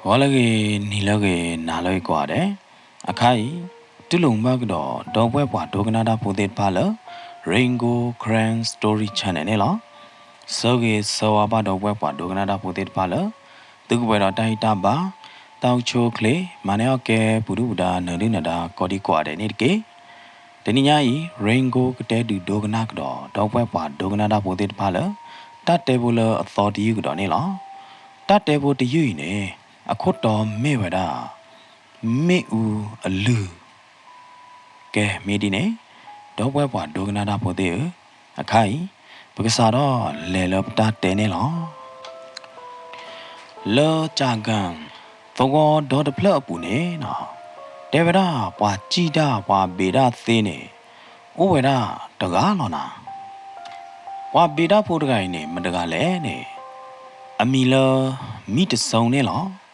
ဂီၤလၢအဂ့ၤ, နံၤလၢအဂ့ၤ, နၤလၢအဂ့ၤကိးဂၤဒဲး, အခါအံၤ တူၢ်လိာ်မုာ်ဘၣ်ကဒီး ဒီပုၢ်ဝဲၢ်ပှၤဒိကနၣ်တၢ်ဖိသ့ၣ်တဖၣ်လၢ Rain Gold Karen Story Channel န့ၣ်လီၤ. ဆၢဂ့ၤဆၢဝါဘၣ်ဒီပုၢ်ဝဲၢ်ပှၤဒိကနၣ်တၢ်ဖိသ့ၣ်တဖၣ်လၢ သုကပှဲၤဒီးတၢ်ဟံၣ်တၢ်ဘါ, တၢ်အိၣ်ဆူၣ်အိၣ်ချ့, မၤန့ၢ်အီၣ်ကဲ ပူၤဒုၣ်ပူၤဒါ နၢၤဒုၣ်နၢၤဒါ ကိးဒံကိးဂၤဒဲးန့ၣ်တက့ၢ်. တနံၤညါအံၤ Rain Gold ကတဲဒုးဒိကနၣ်ကဒီး ဒီပုၢ်ဝဲၢ်ပှၤဒိကနၣ်တၢ်ဖိသ့ၣ်တဖၣ်လၢ တၢ်တဲဖိလၢအသီတယုၢ်ကဒီးန့ၣ်လီၤ. တၢ်တဲဖိတယုၢ်အံၤန့ၣ် အခိၣ်တီမ့ၢ်ဝဲဒၣ် မ့ၣ်အူအလုၢ် ကဲ မ့ၢ်ဒ်န့ၣ်, ဒီပုၢ်ဝဲၢ်ပှၤဒိကနၣ်တၢ်ဖိသ့ၣ်ဧၢ, အခါအံၤ ပကစးထီၣ်လဲၤလၢပတၢ်တဲန့ၣ်လီၤ. လၢကၠၤကၣ် သဝီဒီတဖျၢၣ်အပူၤန့ၣ်, တဲဝဲဒၣ် ပှၤစံၣ်တၢ် ပှၤဘ့းတၢ်သ့န့ၣ် အိၣ်ဝဲဒၣ်တဂၤလီၤနၤ. ပှၤဘ့းတၢ်ဖိတဂၤအံၤန့ၣ် မတဂၤလဲၣ်န့ၣ်, အမံၤလၢ မံတစိန့ၣ်လီၤ.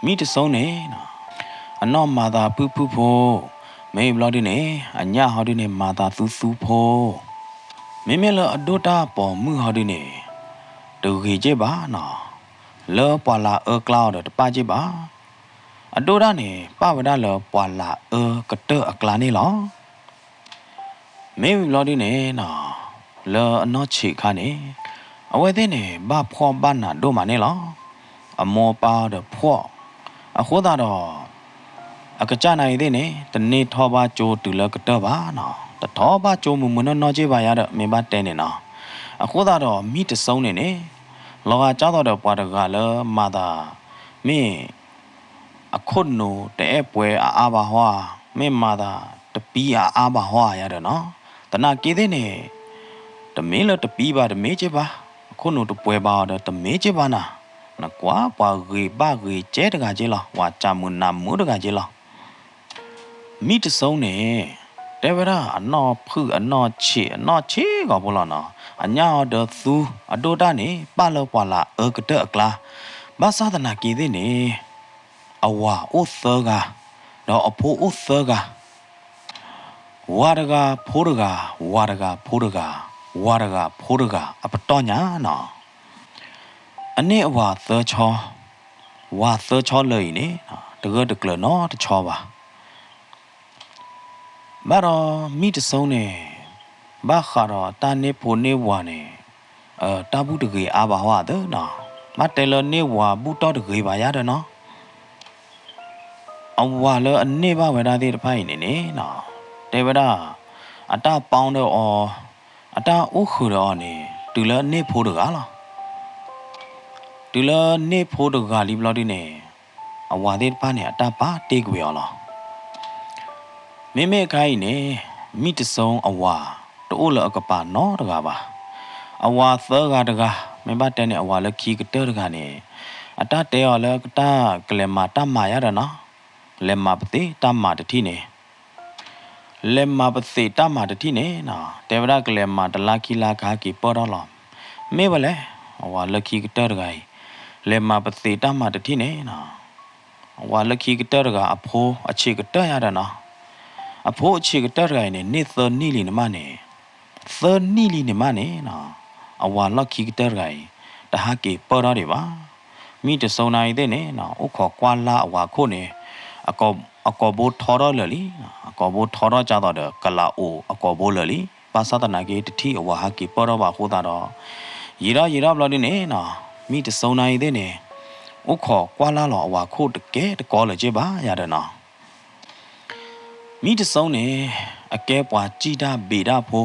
မံတစိန့ၣ် အနီၢ်မၤသးဖုၣ်ဖုၣ်ဖိ, မ့ၢ်ဘျီဒုန့ၣ် အညၣ်ဟီဒုန့ၣ် မၤသးသူသူဖိ, မ့မ့ၢ်လၢအဒိၣ်တၢ်ပိာ်မုၣ်ဟီဒုန့ၣ် တဂ့ၤက့ၢ်ဘၣ်နီၤ, လၢပှၤလၤအၢကျါအီၤဒီးတပၣ်က့ၢ်ဘၣ်. အဒိၣ်ဒၣ်န့ၣ် ပၣ်ဝဲဒၣ်လၢပှၤလၤအၢကတၢၢ်အကျါန့ၣ်လီၤ. မ့ၢ်ဝံၤဘျီဒုန့ၣ်နီၤ, လၢအနီၢ်ဆံးအခါန့ၣ် အဝဲသ့ၣ်န့ၣ် ဘၣ်ဖှီၣ်ဘၣ်နးဒိၣ်မးန့ၣ်လီၤ. အမိၢ်အပၢ်ဒီးဖှီၣ်, အဃိသတးဒီး အကစၢ်နာ်အံၤသ့ၣ်န့ၣ် တန့ၢ်ထီၣ်ဘၣ်ကၠိတုၤလၢကတၢၢ်ဘၣ်နီၤ, တထီၣ်ဘၣ်ကၠိမုၢ်မုၢ်နီၢ်နီၢ်က့ၢ်ဘၣ်ယါဒီး မ့ၢ်ဘၣ်တဲန့ၣ်နီၤ. အဃိသတးဒီး မံတစိန့ၣ်န့ၣ် လီၤဂာ်ကၢ်သိးဒီးပှၤတဂၤလၢမၤသး မ့ၢ် အခိၣ်နူာ်တအဲၣ်ပှဲၤအအါဘၣ်ဟီဧါ, မ့ၢ်မၤသးတပံအအါဘၣ်ဟီဧါယါဒီးနီၤ, သနာ်က့သ့ၣ်န့ၣ် တမ့ၢ်လၢတပံဘၣ်တမ့ၢ်က့ၢ်ဘၣ်, အခိၣ်နူာ်တပှဲၤဘၣ်အီၤဒီးတမ့ၢ်က့ၢ်ဘၣ်နၤ, နကွၢ်ပှၤဂ့ၤဘၣ်ဂ့ၤကဲတဂၤက့ၢ်လီၤ, ပှၤစၢ်မုာ်နးမုာ်တဂၤက့ၢ်လီၤ. မံတစိန့ၣ် တဲဝဲဒၣ်အနီၢ်ဖုၣ်အနီၢ်ဆံးအနီၢ်ဆံးဂီၤဖိလီၤနီၤ, အညၣ်အီၤဒီးသူ အဒိၣ်တၢ်န့ၣ် ပၣ်လၢပှၤလၤအၢကတၢၢ်အကျါ, ဘၣ်ဆၣ်သနာ်က့သ့ၣ်န့ၣ် အဝၤအိၣ်သၢဂၤ, ဒီးအဖိအိၣ်သၢဂၤ, ဝၤတဂၤဖိတဂၤ, ဝၤတဂၤဖိတဂၤ, ဝၤတဂၤဖိတဂၤ အပတီၢ်ညါနီၤ, အန့ၢ်အဝၤသၢဆီ, ဝၤသၢဆီလၢာ်အံၤန့ၣ် တဂၢၢ်တကျၢၤနီတဆီဘၣ်. ဘၣ်ဒီးမံတစိန့ၣ် ဘၣ်ဃးဒီးတၢ်န့ၢ်ဖိန့ၢ်ဝၤန့ၣ် တၢ်ဘူၣ်တဂ့ၤအါဘၣ်ဟီဧါသၢနီၤ, ဘၣ်တဲလၢန့ၢ်ဝၤဘူၣ်တီၢ်တဂ့ၤဘၣ်ယါဒီးနီၤ, အဝၤလၢအန့ၢ်ဘၣ်ဝဲဒၣ်သ့ၣ်တဖၣ်အံၤန့ၣ်န့ၣ် တဲဝဲဒၣ် အတၢ်ပီဒီးအီၤ, အတၢ်အိၣ်ဃုာ်ဒီးအီၤန့ၣ် တုၤလၢန့ၢ်ဖိတဂၤလီၤ. တုၤလၢန့ၢ်ဖိတဂၤလံဘျီဒုန့ၣ် အဝၤသ့ၣ်တဖၣ်န့ၣ် အတၢ်ပာ်တ့ၢ်ကွံာ်အီၤလီၤ. မ့မ့ၢ်အခါအံၤန့ၣ် မံတစိအဝၤ တအိၣ်လၢအကပၤနီတဂၤဘၣ်. အဝၤသၢဂၤတဂၤ, မ့ၢ်ဘၣ်တဲန့ၣ် အဝၤလၢခံကတၢၢ်တဂၤန့ၣ် အတၢ်တဲအီၤလၢကတၢ်ကလဲၤမၤတၢ်မၤယါဒီးနီၤ, လဲၤမၤပသ့ၣ်တၢ်မၤတထံၣ်န့ၣ် လဲၤမၤပသ့ၣ်တၢ်မၤတထံၣ်န့ၣ်နီၤ, တဲဝဲဒၣ်ကလဲၤမၤတလါခံလါကဟဲက့ၤပၢၢ်ထီၣ်လီၤ. မ့ၢ်ဝဲလဲၣ်, အဝၤလၢခံကတၢၢ်တဂၤအံၤ လဲၤမၤပသ့ၣ်တၢ်မၤတထံၣ်န့ၣ်နီၤ, အဝၤလၢခံကတၢၢ်တဂၤအဖိအဆံးကတၢၢ်ယါဒီးနီၤ, အဖိအဆံးကတၢၢ်တဂၤအံၤန့ၣ် န့ၢ်သၢနံၣ်လံန့ၣ်မးန့ၣ်, သၢနံၣ်လံန့ၣ်မးန့ၣ်နီၤ, အဝၤလီၢ်ခံကတၢၢ်တဂၤအံၤ တဟဲက့ၤပၢၢ်ထီၣ်ဒံးဘၣ်. မံတစိနၤအံၤသ့ၣ်န့ၣ်နီၤ အိၣ်ခိးကွၢ်လၢ်အဝၤခိၣ်န့ၣ် အကိာ်ဘိထီထီၣ်လၢာ်လံ, အကိာ်ဘိထီထီၣ်ကၢ်သိးဒီး ကလးအိၣ်အကိာ်ဘိလၢာ်လံ. ဘၣ်ဆၣ်သနာ်က့ တထံၣ်အဝၤဟဲက့ၤပၢၢ်ထီၣ်ဘၣ်အဃိသတးဒီး ယံာ်ထီၣ်ယံာ်ထီၣ်ဘျီဒုန့ၣ်နီၤ, မံတစိနၤအံၤသ့ၣ်န့ၣ် အိၣ်ခိးကွၢ်လၢ်လီၤအဝၤခိၣ်တကဲတကီလၢၤက့ၢ်ဘၣ်ယါဒီးနီၤ. မံတစိန့ၣ် အကဲပှၤစံၣ်တၢ်ဘ့ၣ်တၢ်ဖိ,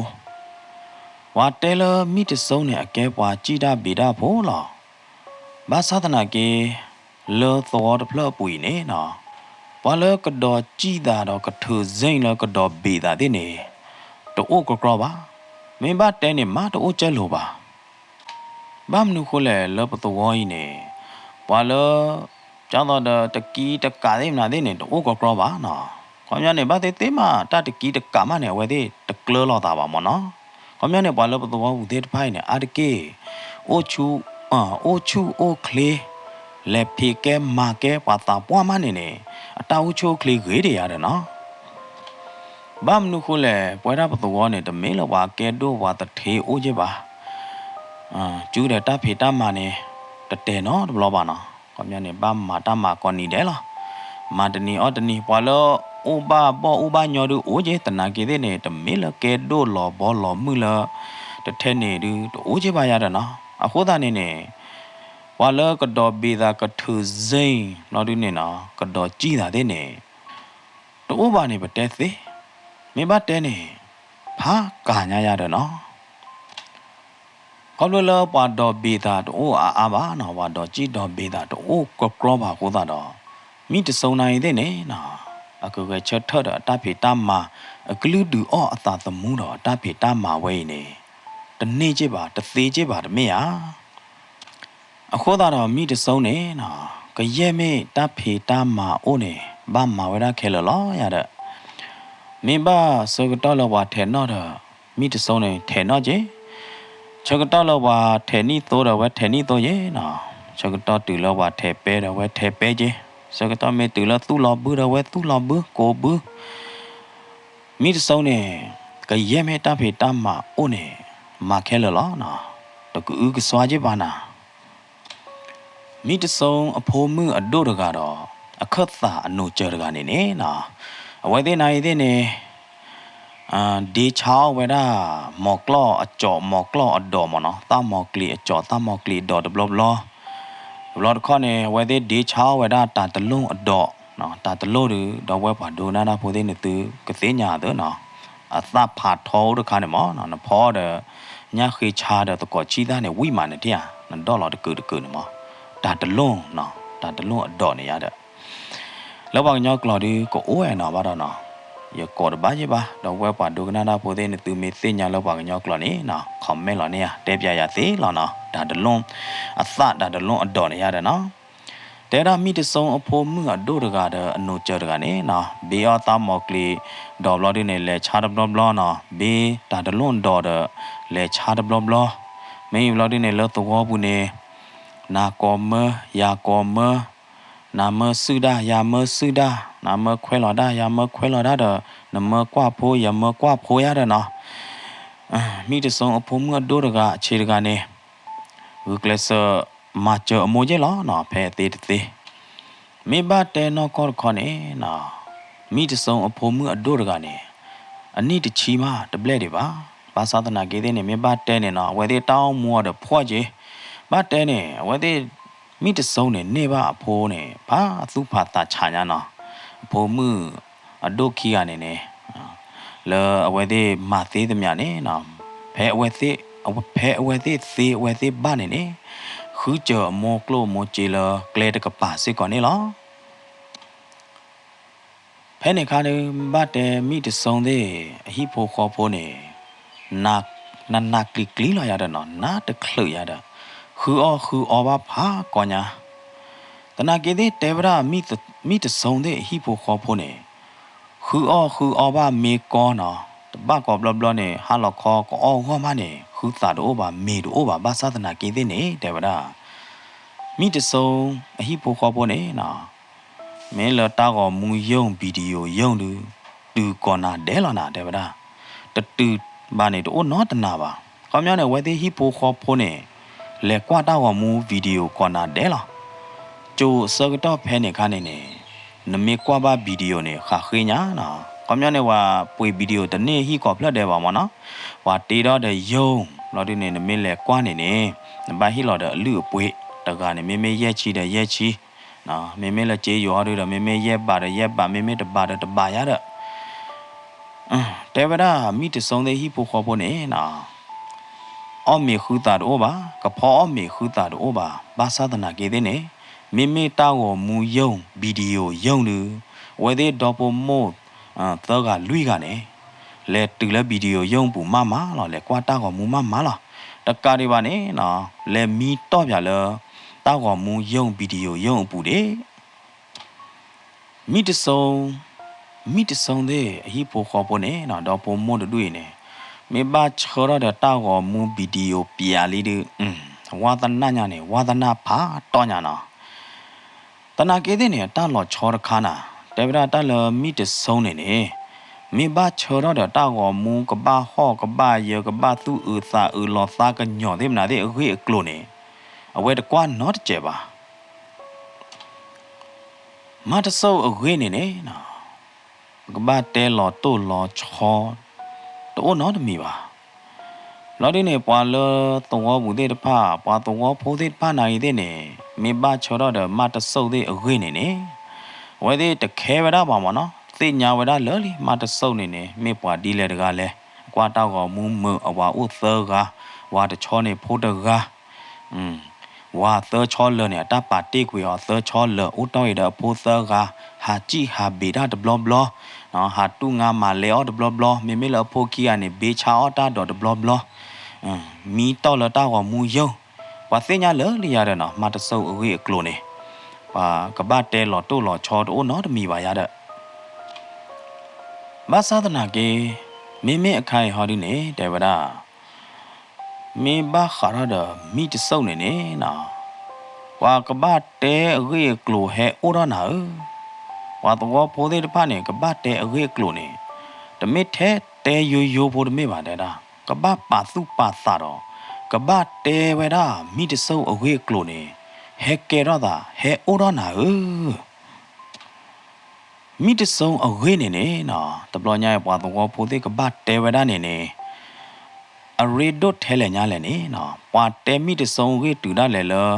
ပှၤတဲလၢမံတစိန့ၣ် အကဲပှၤစံၣ်တၢ်ဘ့ၣ်တၢ်ဖိလီၤ. ဘၣ်ဆၣ်သနာ်က့ လၢသဝီတဖျၢၣ်အပူၤအံၤန့ၣ်နီၤ, ပှၤလၢကဒိးစံၣ်သးဒီးကထုးစ့ၣ်လၢကဒိးဘ့ၣ်သးသ့ၣ်န့ၣ် တအိၣ်ကြီကြီဘၣ်. မ့ၢ်ဘၣ်တဲန့ၣ် မ့ၢ်တအိၣ်ကၢလိာ်ဘၣ်. ဘၣ်မနုၤဃိလဲၣ် လၢပသဝီအံၤန့ၣ် ပှၤလၢ ကၢ်သိးဒီးတကံတကးသ့ၣ်မနုၤသ့ၣ်န့ၣ် တအိၣ်ကြီကြီဘၣ်နီၤ. ခီပညီန့ၣ် ဘၣ်သ့ၣ်သ့ၣ်မး တၢ်တကံတကးမးန့ၣ် အဝဲသ့ၣ်တကျၢၤလိာ်သးဘၣ်မ့ၢ်နီၤ. ခီပညီန့ၣ် ပှၤလၢပသဝီပူၤသ့ၣ်တဖၣ်အံၤန့ၣ် အါတက့ၢ် အိၣ်ဆူၣ် အိၣ်ဆူၣ်အိၣ်ချ့ လဲၤဖံးကဲမၤကဲပှၤသးပှၢ်မးန့ၣ်န့ၣ် အတၢ်အိၣ်ဆူၣ်အိၣ်ချ့ဂ့ၤဒံးယါဒီးနီၤ. ဘၣ်မနုၤဃိလဲၣ် ပဝဲဒၣ်ပသဝီန့ၣ် တမ့ၢ်လၢပှၤကဲဒိၣ်ပှၤသထ့အိၣ်က့ၢ်ဘၣ်. စုဒီးတၢ်ဖံးတၢ်မၤန့ၣ် တတဲာ်နီတဘျီဘၣ်နီၤ. ခီပညီန့ၣ် ဘၣ်မၤတၢ်မၤကိးနံၤဒဲးလီၤ. မၤတနံၤအီၣ်တနံၤ ပှၤလၢအိၣ်ဘၣ်ဘီၣ်အိၣ်ဘၣ်ညီဒုအိၣ်က့ၤ သနာ်က့သ့ၣ်န့ၣ် တမ့ၢ်လၢကဲဒိၣ်လီၤဘီလီၤမုၢ်လၢ တထဲန့ၣ်ဒု တအိၣ်က့ၤဘၣ်ယၤဒီးနီၤ. အဃိသတးန့ၣ်န့ၣ် ပှၤလၢကဒီးဘ့ၤသးကထုးစ့ၣ်ဘျီဒုန့ၣ်နီၤ ကဒီးစံၣ်သးသ့ၣ်န့ၣ် တအိၣ်ဘၣ်န့ၣ် ပတဲသ့, မ့ၢ်ဘၣ်တဲန့ၣ် ဖးကၤညါယၤဒီးနီၤ. ခီဖျိလၢပှၤဒီးဘ့ၤသးတအိၣ်အါအါဘၣ်နီၤ, ပှၤဒီးစံၣ်ဒီးဘ့ၤသးတအိၣ်ကြီကြီဘၣ်အဃိသတးဒီး မံတစိနၤအံၤသ့ၣ်န့ၣ်နီၤ အကဂဲၤဆၢထၢၣ်ဒီးအတၢ်ဖံးတၢ်မၤ အကလုၢ်ဒုးအီၣ်အသးသမူဒီးအတၢ်ဖံးတၢ်မၤဝဲအံၤန့ၣ် တန့ၢ်က့ၤဘၣ် တသ့က့ၤဘၣ်တမ့ၢ်ဧါ. အဃိသတးဒီးမံတစိန့ၣ်နီၤ ကယဲၢ်မ့ၢ်တၢ်ဖံးတၢ်မၤအိၣ်န့ၣ် ဘၣ်မၤဝဲဒၣ်ခဲလၢာ်လီၤယၤဒီး မ့ၢ်ဘၣ်ဆၢကတီၢ်လၢပှၤထဲးနီၣ်ဒီး မံတစိန့ၣ်ထဲးနီၣ်က့ၤ, ဆၢကတီၢ်လၢပှၤထဲးနံၣ်သိဒီး ဝဲထဲးနံၣ်သိက့ၤနီၤ, ဆၢကတီၢ်တုၤလၢပှၤထဲးပဲဒီး ဝဲထဲးပဲက့ၤ, ဆၢကတီၢ်မ့ၢ်တုၤလၢသူၣ်လီၤဘုဒီး ဝဲသူၣ်လီၤဘုကိးဘု မံတစိန့ၣ် ကယဲၢ်မ့ၢ်တၢ်ဖံးတၢ်မၤအိၣ်န့ၣ် မၤခဲလၢာ်လီၤနီၤ, တကအုကစွါက့ၤဘၣ်နၤ. မံတစိအဖိမုၣ်အဒိၣ်တဂၤဒီး အခၢၣ်သးအနိးစၢၤတဂၤန့ၣ်န့ၣ်နီၤ, အဝဲသ့ၣ်နၤအံၤသ့ၣ်န့ၣ် ဒ့ဆါအီၣ်ဝဲဒၣ် မီၤကျီၢ်အကၠီး မီၤကျီၢ်အဒိးမ့ၢ်နီၤ, သၣ်မီၤကျံၤအကၠီး သၣ်မီၤကျံၤအဒိးတဘျီဘျီ, တဘျီတခီၣ်န့ၣ် အဝဲသ့ၣ်ဒ့ဆါအီၣ်ဝဲဒၣ်တၢ်တလိၣ်အဒိး, တၢ်တလိၣ်ဒီး ဒီပုၢ်ဝဲၢ်ပှၤဒိကနၣ်တၢ်ဖိသ့ၣ်န့ၣ် သုကသ့ၣ်ညါအသိးနီၤ, အသၣ်ဖးထီအိၣ်တခါန့ၣ်မ့ၢ်နီၤ, နဖီအီၤဒီး ညၣ်ဃ့ဆါဒီးသကိးဆံၣ်သၣ်န့ၣ် ဝံၣ်မးန့ၣ်ထံၣ်ဧါ, နဒိးလီၤတကုာ်တကုာ်န့ၣ်မ့ၢ်, တၢ်တလိၣ်နီၤ, တၢ်တလိၣ်အဒိးန့ၣ်ယါဒီး လၢပှၤကညီကျိာ်ဒုး ကအိၣ်ဝဲနီၤဘၣ်ဒီးနီၤ, ယကိးတဘၣ်ယဲဘၣ်, ဒီပုၢ်ဝဲၢ်ပှၤဒိကနၣ်တၢ်ဖိသ့ၣ်န့ၣ် သုမ့ၢ်သ့ၣ်ညါလၢပှၤကညီကျိာ်န့ၣ်နီၤ comment လီၤန့ၢ်ယၤ, တဲပၠးယၤသ့လီၤနီၤ, တၢ်တလိၣ်အသၣ် တၢ်တလိၣ်အဒိးန့ၣ်ယါဒီးနီၤ. တဲဝဲဒၣ်မံတစိအဖိမုၣ်အဒိၣ်တဂၤဒီးအနိးစၢၤတဂၤန့ၣ်နီၤ, ဘ့အီၣ်သၣ်မီၤကျံၤဒိးဘျီဒုန့ၣ် လဲၤဆါတဘျီဘျီနီၤ, ဘ့တၢ်တလိၣ်ဒိးဒီး လဲၤဆါတဘျီဘျီ, မ့ၢ်အံၤဘျီဒုန့ၣ် လၢသဝီပူၤန့ၣ် နၤကိးမၢ ယၤကိးမၢ, နၤမၢစုၣ်တၢ် ယၤမၢစုၣ်တၢ်, နၤမၢခွဲးလီၤတၢ် ယၤမၢခွဲးလီၤတၢ်ဒီး နမၢကွၢ်ဖိ ယၤမၢကွၢ်ဖိယါဒီးနီၤ. မံတစိအဖိမုၣ်အဒိၣ်တဂၤအဆံးတဂၤန့ၣ် ဂုာ်ကျဲးစၢးမၤစၢၤအမိၢ်ယဲၢ်လီၤနီၤ, ဖဲအသ့တသ့ မ့ၢ်ဘၣ်တဲနီၢ်ကီၢ်တခီန့ၣ်နီၤ, မံတစိအဖိမုၣ်အဒိၣ်တဂၤန့ၣ် အနံၣ်တဆံမးတဘျဲၣ်ဒံးဘၣ်. ဘၣ်ဆၣ်သနာ်က့သ့ၣ်န့ၣ် မ့ၢ်ဘၣ်တဲန့ၣ်နီၤ အဝဲသ့ၣ်တၢ်အိၣ်မူအီၤဒီးဖှီၣ်က့ၤ, ဘၣ်တဲန့ၣ် အဝဲသ့ၣ် မံတစိန့ၣ် န့ၢ်ဘၣ်အဖိန့ၣ် ဖးသူၣ်ဖးသးဆးညါနီၤ, အဖိမုၣ်အဒိၣ်ခံဂၤန့ၣ်န့ၣ် လၢအဝဲသ့ၣ်မၤသ့သမျးန့ၣ်နီၤ, ဖဲအဝဲသ့ၣ် ဖဲအဝဲသ့ၣ်သ့အဝဲသ့ၣ်ဘၣ်န့ၣ်န့ၣ် ဃုစၢၤအမိၢ်ကျိၣ်အမိၢ်စ့လၢကျဲတကပၤစ့ၢ်ကီးန့ၣ်လီၤ. ဖဲန့ၣ်အခါန့ၣ် ဘၣ်တဲမံတစိသ့ၣ် အဟံၣ်ဖိဃီဖိန့ၣ် နးနးကျံၤကျံၤလီၤယၤဒီးနီၤ, နးတချုးယၤဒီး ဃုအီၣ်ဃုအီဘၣ်ဖးကီညါ, သနာ်က့သ့ၣ်တဲဝဲဒၣ် မံတစိသ့ၣ်အဟံၣ်ဖိဃီဖိန့ၣ် ဃုအီၣ်ဃုအီဘၣ်မ့ၢ်ကီနီၤ, တဘၣ်ကိးဘျီဘျီန့ၣ် ဟါလီၤခီကအီၣ်ဂီၢ်မးန့ၣ် ဃုသးတအိၣ်ဘၣ် မ့ၤတအိၣ်ဘၣ် ဘၣ်ဆၣ်သနာ်က့သ့ၣ်န့ၣ် တဲဝဲဒၣ် မံတစိအဟံၣ်ဖိဃီဖိန့ၣ်နီၤ မ့ၢ်လၢတၢ်ဂီၤမူယိၣ် video ယိၣ်ဒုး တုၤကိးနၤဒဲးလီၤနၤ တဲဝဲဒၣ်, တတုၤဘၣ်န့ၣ် တအိၣ်နီတနၤဘၣ်. ခီပညီန့ၣ် အဝဲသ့ၣ်ဟံၣ်ဖိဃီဖိန့ၣ် လဲၤကွၢ်တၢ်ဂီၤမူ video ကိးနၤဒဲးလီၤ. ကၠိအဆၢကတီၢ်ဖဲန့ၣ်အခါန့ၣ်န့ၣ် နမ့ၢ်ကွၢ်ဘၣ် video န့ၣ် ဃးဃ့ညါနီၤ. ခီပညီန့ၣ် ပှၤပှ့ၤ video တန့ၢ်ဟံၣ်ကိးဖျၢၣ်ဒဲးဘၣ်မ့ၢ်နီၤ, ပှၤတ့ထီၣ်ဒီးယိၣ် ဘျီဒုန့ၣ် နမ့ၢ်လဲၤကွၢ်န့ၣ်န့ၣ် နဘၣ်ဟ့ၣ်လီၤဒီးအလုၢ်အပှ့ၤ, တဂၤန့ၣ် မ့မ့ၢ်ယဲၢ်ဆံဒီးယဲၢ်ဆံ, မ့မ့ၢ်လၢကၠ့ယိၤဟီဒုဒီး မ့မ့ၢ်ယဲၢ်ဘးဒီးယဲၢ်ဘး, မ့မ့ၢ်တဘးဒီးတဘးယါဒီး တဲဝဲဒၣ် မံတစိသ့ၣ်ဟံၣ်ဖိဃီဖိန့ၣ်နီၤ အီၣ်မ့ၤဃုသးတအိၣ်ဘၣ်, ကဖီအီၣ်မ့ၤဃုသးတအိၣ်ဘၣ်, ဘၣ်ဆၣ်သနာ်က့သ့ၣ်န့ၣ် မ့မ့ၢ်တၢ်ဂီၤမူယိၣ် video ယိၣ်ဒုး အဝဲသ့ၣ်ဒီဖိမိၢ် သၢဂၤလွံၢ်ဂၤန့ၣ် လဲၤတုၤလၢ video ယိၣ်ပူၤမးမးလီၤ, လဲၤကွၢ်တၢ်ဂီၤမူမးမးလီၤ. တကးဒံးဘၣ်န့ၣ်နီၤ လဲၤမံတီၢ်ပၠးလၢ တၢ်ဂီၤမူယိၣ် video ယိၣ်အပူၤဒၣ် မံတစိ မံတစိသ့ၣ်အဟံၣ်ဖိဃီဖိန့ၣ်နီၤ ဒီဖိမိၢ်တဒူၣ်အံၤန့ၣ် မ့ၢ်ဘၣ်ဆှၢထီၣ်ဒီးတၢ်ဂီၤမူ video ပၠးလံဒုး ဝါသနာညါန့ၣ် ဝါသနာဖးတီညါနီၤ. သနာ်က့သ့ၣ်န့ၣ် တၢ်လီၤဆီတခါနၤ တဲဝဲဒၣ်တၢ်လၢမံတစိန့ၣ်န့ၣ် မ့ၢ်ဘၣ်ဆှၢထီၣ်ဒီးတၢ်ဂီၤမူကဘၣ်ဟီၣ်ကဘၣ်ယၢၤ ကဘၣ်သူၣ်အုးသးအုးလီၤသးကညီၤသ့ၣ်မနုၤသ့ၣ်အဂ့ၢ်အကျိၤန့ၣ် အဝဲတကွၢ်နီတစဲးဘၣ်. မါတစိၣ်အဂ့ၢ်န့ၣ်န့ၣ်နီၤ, ပကဘၣ်တဲလီၤတိၢ်လီၤဆီ တအိၣ်နီတမံၤဘၣ်. လီၤဒုန့ၣ် ပှၤလၢသဝီပူၤသ့ၣ်တဖၣ်, ပှၤသဝီဖိသ့ၣ်တဖၣ်နာ်အံၤသ့ၣ်န့ၣ်, မ့ၢ်ဘၣ်ဆၢထီၣ်ဒီးမါတစိၣ်သ့ၣ်အဂ့ၢ်န့ၣ်န့ၣ်, အဝဲသ့ၣ်တခဲဝဲဒၣ်ဘၣ်မ့ၢ်နီၤ, သ့ၣ်ညါဝဲဒၣ်လၢာ်လံ မါတစိၣ်န့ၣ်န့ၣ် မ့ၢ်ပှၤဒ်လဲၣ်တဂၤလဲၣ်. ကွၢ်တၢ်ဂီၤမူမုာ် အဝၤအိၣ်သၢဂၤ, ဝၤတဆီန့ၣ်ဖိတဂၤ ဝၤသၢဆီလၢာ်န့ၣ် အတၢ်ပာ်တ့ၢ်ကွံာ်အီၤသၢဆီလၢာ် အိၣ်တီၢ်အံၤဒီးအဖိသၢဂၤ, ဟးစံၣ်ဟးဘ့ၣ်တၢ်တဘျီဘျီ, ဟးတူၢ်ငါမၤလဲအီၣ်တဘျီဘျီ, မ့မ့ၢ်လၢအဖိခံဂၤန့ၣ် ဘ့ဆါအီၣ်တၢ်ဒီးတဘျီဘျီ, မံတီၢ်လၢတၢ်ဂီၤမူယိာ်, ပှၤသ့ၣ်ညါလၢာ်လံယၤဒီးနီၤ, မါတစိၣ်အဂ့ၢ်အကျိၤန့ၣ်, ပှၤကဘၣ်တဲလီၤတိၢ်လီၤဆီတအိၣ်နီတမံၤဘၣ်ယၤဒီး ဘၣ်ဆၣ်သနာ်က့, မ့မ့ၢ်အခါအံၤဟီဒုန့ၣ် တဲဝဲဒၣ်, မ့ၢ်ဘၣ်ဃးထီၣ်ဒီးမံတစိၣ်န့ၣ်န့ၣ်နီၤ, ပှၤကဘၣ်တဲအဂ့ၢ်အကျိၤဟဲအိၣ်ထီၣ်နၤဧၢ, ပှၤသဝီဖိသ့ၣ်တဖၣ်န့ၣ် ကဘၣ်တဲအဂ့ၢ်အကျိၤန့ၣ်, တမ့ၢ်ထဲတဲယိယိဖိတမ့ၢ်ဘၣ်တဲဒၣ်, ကဘၣ်ပာ်သူၣ်ပာ်သးဒီး, ကဘၣ်တဲဝဲဒၣ်မံတစိၣ်အဂ့ၢ်အကျိၤန့ၣ်, ဟဲကဲထီၣ်သး ဟဲအိၣ်ထီၣ်နၤဧၢ မံတစိၣ်အဂ့ၢ်န့ၣ်န့ၣ်နီၤ, တဘျီညါအံၤပှၤသဝီဖိသ့ၣ်ကဘၣ်တဲဝဲဒၣ်န့ၣ်န့ၣ်, အရ့ဒိၣ်ထဲလဲၣ်ညါလဲၣ်န့ၣ်နီၤ, ပှၤတဲမံတစိၣ်အဂ့ၢ်တုၤဒၣ်လဲာ်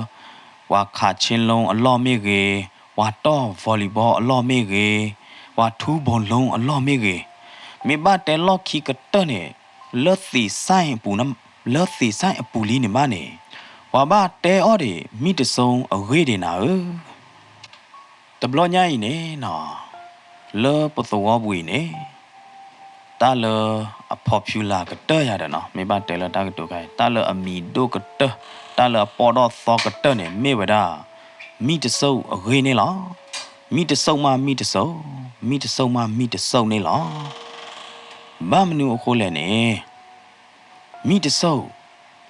လၢ ပှၤခးဆ့လိအလီၢ်မ့ၢ်ဂ့ၤ, ပှၤတီၢ် volleyball အလီၢ်မ့ၢ်ဂ့ၤ, ပှၤထူဘိလိအလီၢ်မ့ၢ်ဂ့ၤ, မ့ၢ်ဘၣ်တဲလီၢ်ခံကတၢၢ်န့ၣ်, လၢသ့ၣ်စဲၣ်အပူၤ, လၢသ့ၣ်စဲၣ်အပူၤလံန့ၣ်ဘၣ်န့ၣ်, ပှၤဘၣ်တဲအီၣ်ဒံးမံတစိၣ်အဂ့ၢ်ဒံးနၤဧၢ တဘျီညါအံၤန့ၣ်နီၤ, လၢပသဝီပူၤအံၤန့ၣ်, တၢ်လၢအ popular ကတၢၢ်ယၤဒီးနီၤ, မ့ၢ်ဘၣ်တဲလၢတၢ်ကတိၤခါအံၤ တၢ်လၢအမံၤဒိၣ်ကတၢၢ်, တၢ်လၢအပီၣ်ထီၣ်သီကတၢၢ်န့ၣ် မ့ၢ်ဝဲဒၣ် မံတစိၣ်အဂ့ၢ်န့ၣ်လီၤ. မံတစိၣ်မးမံတစိၣ်, မံတစိၣ်မးမံတစိၣ်န့ၣ်လီၤ. ဘၣ်မနုၤအဃိလဲၣ်န့ၣ်, မံတစိၣ်,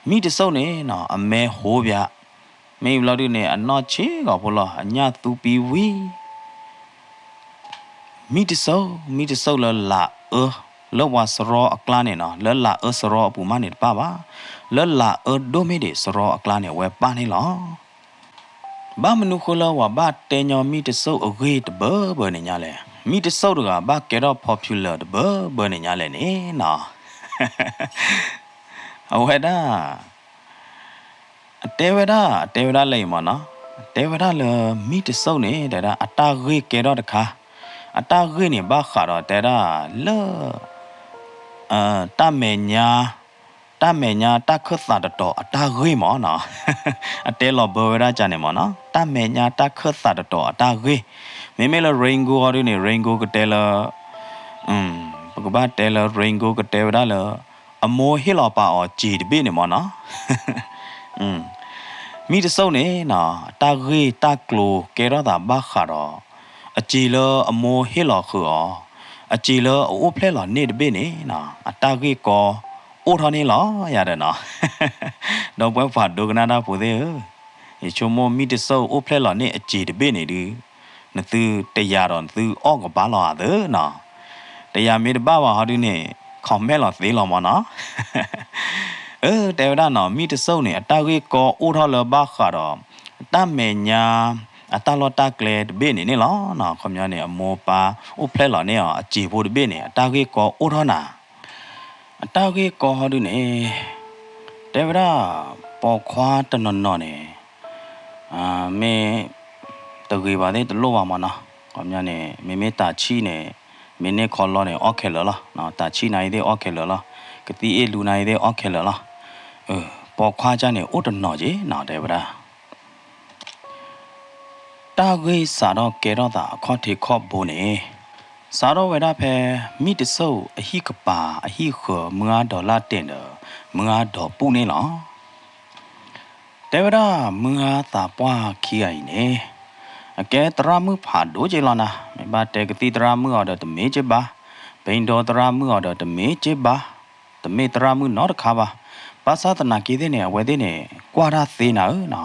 မံတစိၣ်န့ၣ်နီၤ အမဲဟိဘၣ်, မ့ၢ်ဘျီဒုန့ၣ် အနီၢ်ဆံးဂီၤဖိလီၤ, အညၣ်သူပံဝံၤ မံတစိၣ်, မံတစိၣ်လၢလာ်အၢ, လၢပှၤစရီအကျါန့ၣ်နီၤ, လၢလာ်အၢစရီအပူၤမးန့ၣ်တပၣ်ဘၣ်, လၢလာ်အၢဒိၣ်မ့ၢ်ဒံးစရီအကျါန့ၣ် အဝဲပၣ်န့ၣ်လီၤ. ဘၣ်မနုၤဃိလၢပှၤဘၣ်တဲညီမံတစိၣ်အဂ့ၢ်တဘၢဘၢန့ၣ်ညါလဲၣ်, မံတစိၣ်တဂၤဘၣ်ကဲထီၣ် popular တဘၢဘၢန့ၣ်ညါလဲၣ်န့ၣ်နီၤ အဝဲဒၣ် အတဲဝဲဒၣ်, အတဲဝဲဒၣ်လၢအံၤမ့ၢ်နီၤ, အတဲဝဲဒၣ်လၢမံတစိၣ်န့ၣ် တဲဒၣ်အတၢ်ဂ့ၢ်ကဲထီၣ်တခါ, အတၢ်ဂ့ၢ်န့ၣ်ဘၣ်ဃးဒီးတဲဒၣ်လၢ တၢ်မဲာ်ညါ, တၢ်မဲာ်ညါတၢ်ခၢၣ်သးတတီၤအတၢ်ဂ့ၢ်မ့ၢ်နီၤ, အတဲလီၤဘၢဝဲဒၣ်ကန့ၣ်မ့ၢ်နီၤ, တၢ်မဲာ်ညါတၢ်ခၢၣ်သးတတီၤအတၢ်ဂ့ၢ်, မ့မ့ၢ်လၢ Rain Gold အီၤဒုန့ၣ် Rain Gold ကတဲလၢ ပကဘၣ်တဲလၢ Rain Gold ကတဲဝဲဒၣ်လၢ အမိၢ်ဟ့ၣ်လီၤပာ်အီၤစ့တဘ့ၣ်န့ၣ်မ့ၢ်နီၤ မံတစိၣ်န့ၣ်နီၤ အတၢ်ဂ့ၢ်တၢ်ကျိၤကဲထီၣ်သးဘၣ်ဃးဒီး အစ့လၢအမိၢ်ဟ့ၣ်လီၤဃုာ်အီၤ, အစ့လၢအအိၣ်ဖျဲၣ်လီၤန့ၢ်တဘ့ၣ်န့ၣ်နီၤ အတၢ်ဂ့ၢ်ကီအိၣ်ထီၣ်န့ၣ်လီၤယၤဒီးနီၤ ဒီပုၢ်ဝဲၢ်ပှၤဒိကနၣ်တၢ်ဖိသ့ၣ်ဧၢ, ယဆိကမိၣ်မံတစိၣ်အိၣ်ဖျဲၣ်လီၤန့ၢ်အစ့တဘ့ၣ်န့ၣ်ဒုး နသုတယာ်ဒီးနသုအီၣ်ကဘၣ်လီၤဧါသၢနီၤ, တယာ်မ့ၢ်တဘၣ်ဘၣ်ဟီဒုန့ၣ် comment လီၤသ့လီၤမ့ၢ်နီၤ အၢ တဲဝဲဒၣ်နီၤ မံတစိၣ်န့ၣ် အတၢ်ဂ့ၢ်ကီအိၣ်ထီၣ်လၢဘၣ်ဃးဒီး တၢ်မဲာ်ညါ အတၢ်လီၢ်တၢ်ကျဲတဘ့ၣ်န့ၣ်န့ၣ်လီၤ. ခီပညီန့ၣ် အမိၢ်ပၢ်အိၣ်ဖျဲၣ်လီၤန့ၢ်အီၤ အစ့ဖိတဘ့ၣ်န့ၣ် အတၢ်ဂ့ၢ်ကီအိၣ်ထီၣ်နၤ အတၢ်ဂ့ၢ်ကီဟီဒုန့ၣ် တဲဝဲဒၣ် ပိာ်ခွါတနီၤနီၤန့ၣ် မ့ၢ်တဂ့ၤဘၣ်သ့ၣ်တလိၣ်ဘၣ်မ့ၢ်နီၤ, ခီပညီန့ၣ် မ့မ့ၢ်တၢ်ဆံၣ်န့ၣ် မ့ၢ်န့ၢ်ခီလီန့ၣ် အီၣ်ခဲလၢာ်လီၤ, တၢ်ဆံၣ်နၤအံၤသ့ၣ်အီၣ်ခဲလၢာ်လီၤ, ကသံၣ်အ့ၣ်လူနၤအံၤသ့ၣ်အီၣ်ခဲလၢာ်လီၤ, ပိာ်ခွါကၢ်န့ၣ် အိၣ်တနီၤက့ၤနီၤ တဲဝဲဒၣ် တၢ်ဂ့ၢ်စးထီၣ်ကဲထီၣ်သးအခီၣ်ထံးခီၣ်ဘိန့ၣ် စးထီၣ်ဝဲဒၣ်ဖဲ မံတစိၣ်အဟံၣ်ကပၤအဟံၣ်ဃၢၤ မုၢ်ဂၤဒီးလၢ်တဲာ်ဒီး မုၢ်ဂၤဒီးပူၣ်န့ၣ်လီၤ. တဲဝဲဒၣ်မုၢ်ဂၤသးပှၢ်ခံဂၤအံၤန့ၣ် အကဲသရၣ်မုၣ်ဖးဒိၣ်က့ၤလီၤနၤ, မ့ၢ်ဘၣ်တဲကသံၣ်သရၣ်မုၣ်အီၤဒီးတမ့ၢ်က့ၤဘၣ်, ဘိန်းတော်သရၣ်မုၣ်အီၤဒီးတမ့ၢ်က့ၤဘၣ်, တမ့ၢ်သရၣ်မုၣ်နီတခါဘၣ်. ဘၣ်ဆၣ်သနာ်က့သ့ၣ်န့ၣ် အဝဲသ့ၣ်န့ၣ် ကွၢ်တၢ်သ့နၤဧၢနီၤ.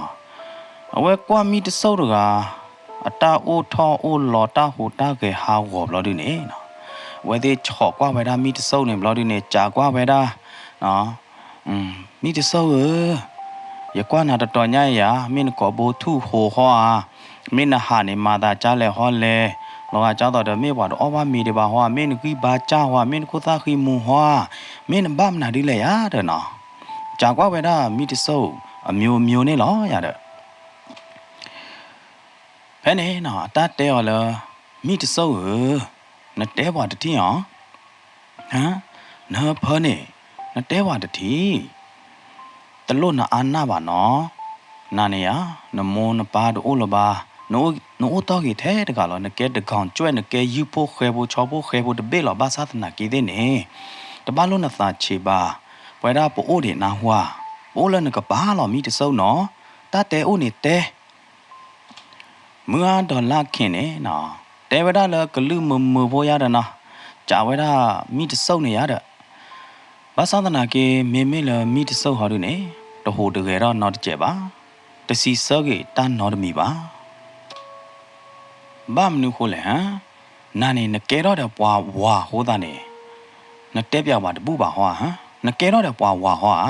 အဝဲကွၢ်မံတစိၣ်တဂၤ အတၢ်အိၣ်ထီၣ်အိၣ်လီၤတၢ်ဟူးတၢ်ဂဲၤဟးဂီၤဘျီဒုန့ၣ်နီၤ, အဝဲသ့ၣ်ဆီၣ်ကွၢ်ဝဲဒၣ်မံတစိၣ်န့ၣ်ဘျီဒုန့ၣ် စံးကွၢ်ဝဲဒၣ် မံတစိၣ်ဧၢ, ယကွၢ်နၤတတီၤညါအံၤဧါ, မ့ၢ်နကိာ်ဘိထူၣ်ဟိးဟီဧါ, မ့ၢ်နဟးန့ၣ်မၤသးကၢ်လဲၣ်ဟီလဲၣ်, လီၤဂာ်ကၢ်သိးဒီး မ့ၢ်ပှၤတအီၣ်ဘၣ်မ့ၤဒံးဘၣ်ဟီဧါ, မ့ၢ်နဂံၢ်ဘါကၢ်ဟီဧါ, မ့ၢ်နခိၣ်သၣ်ဃံမူၤဟီဧါ, မ့ၢ်နဘၣ်မနုၤဒ်လဲၣ်ယါဒီးနီၤ, ကးကွၢ်ဝဲဒၣ်မံတစိၣ်အမျိုးမျိုးန့ၣ်လီၤယါဒီး ဖဲန့ၣ်နီၤ အတၢ်တဲအီၤလၢ မံတစိၣ်ဧၢ, နတဲပှၤတထံၣ်အီၤ, နဟၢဖၢန့ၣ် နတဲပှၤတထံၣ်, တလိၣ်နအါနၢ်ဘၣ်နီၤ, နၤန့ၣ်ယါ, နမိၢ်နပၢ်တအိၣ်လၢၤဘၣ်, နအိၣ်တီၢ်ဂ့ၤထဲတဂၤလီၤ, နကဲတကီၤကွဲၢ် နကဲယုၢ်ဖိဃဲဖိဆီဖိဃဲဖိတဘ့ၣ်လီၤ, ဘၣ်ဆၣ်သနာ်က့သ့ၣ်န့ၣ် တဘၣ်လိၣ်နသးဆံးဘၣ်, ပဝဲဒၣ်ပအိၣ်ဒံးနၢ်ဟူဧါ, ပအိၣ်လၢနကပၤလီၤ မံတစိၣ်နီၤ, တၢ်တဲအိၣ်န့ၣ်တဲ မုၢ်အါဒီးလါခ့န့ၣ်နီၤ, တဲဝဲဒၣ်လၢကလုၢ်မုာ်မုာ်ဖိယါဒီးနီၤ, ကးဝဲဒၣ်မံတစိၣ်န့ၣ်ယါဒီး, ဘၣ်ဆၣ်သနာ်က့ မ့မ့ၢ်လၢမံတစိၣ်ဟီဒုန့ၣ် တဟူးတဂဲၤထီၣ်နီတစဲးဘၣ်, တစံးဆၢက့ၤတၢ်နီတမံၤဘၣ်. ဘၣ်မနုၤဃိလဲၣ်ဧါ, နၤန့ၣ် နကဲထီၣ်ဒီးပှၤဝၤအဃိသတးန့ၣ်, နတဲပျးဝၤတဘူၣ်ဘၣ်ဟီဧါ, နကဲထီၣ်ဒီးပှၤဝၤဟီဧါ,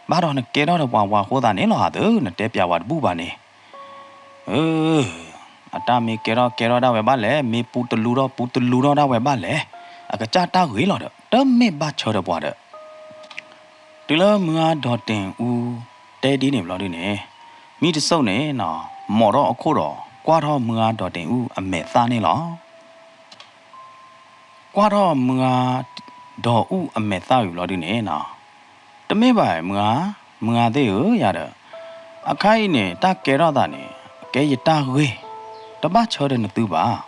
ဘၣ်ဒီးနကဲထီၣ်ဒီးပှၤဝၤအဃိသတးန့ၣ်လီၤဧါသု, နတဲပျးဝၤတဘူၣ်ဘၣ်န့ၣ်, အတၢ်မ့ၢ်ကဲထီၣ်ကဲထီၣ်ဒၣ်ဝဲဘၣ်လဲၣ်, မ့ၢ်ပူတလူထီၣ်ပူတလူထီၣ်ဒၣ်ဝဲဘၣ်လဲၣ်, အကစၢ်တၢ်ဂ့ၤလီၤဒီး တမ့ၢ်ဘၣ်ဆၢဒီးပှၤဒီး တုၤလၢမုၢ်အါဒီးတ့ၢ်အူတဲဒ်န့ၣ်ဘျီဒုန့ၣ်, မံတစိၣ်န့ၣ်နီၤ, မိာ်ထီၣ်အခိၣ်ဒီး ကွၢ်ထီၣ်မုၢ်အါဒီးတ့ၢ်အူအမဲာ်သၣ်န့ၣ်လီၤ. ကွၢ်ထီၣ်မုၢ်အါဒီးအူအမဲာ်သၣ်ဝံၤဘျီဒုန့ၣ်နီၤ, တမ့ၢ်ဘၣ်မုၢ်အါ, မုၢ်အါသ့ၣ်ဧၢယၤဒီး, အခါအံၤန့ၣ် တၢ်ကဲထီၣ်သးန့ၣ် ကဲယတၢ်ဂ့ၤ, တဘၣ်ဆၢဒီးနသုဘၣ်.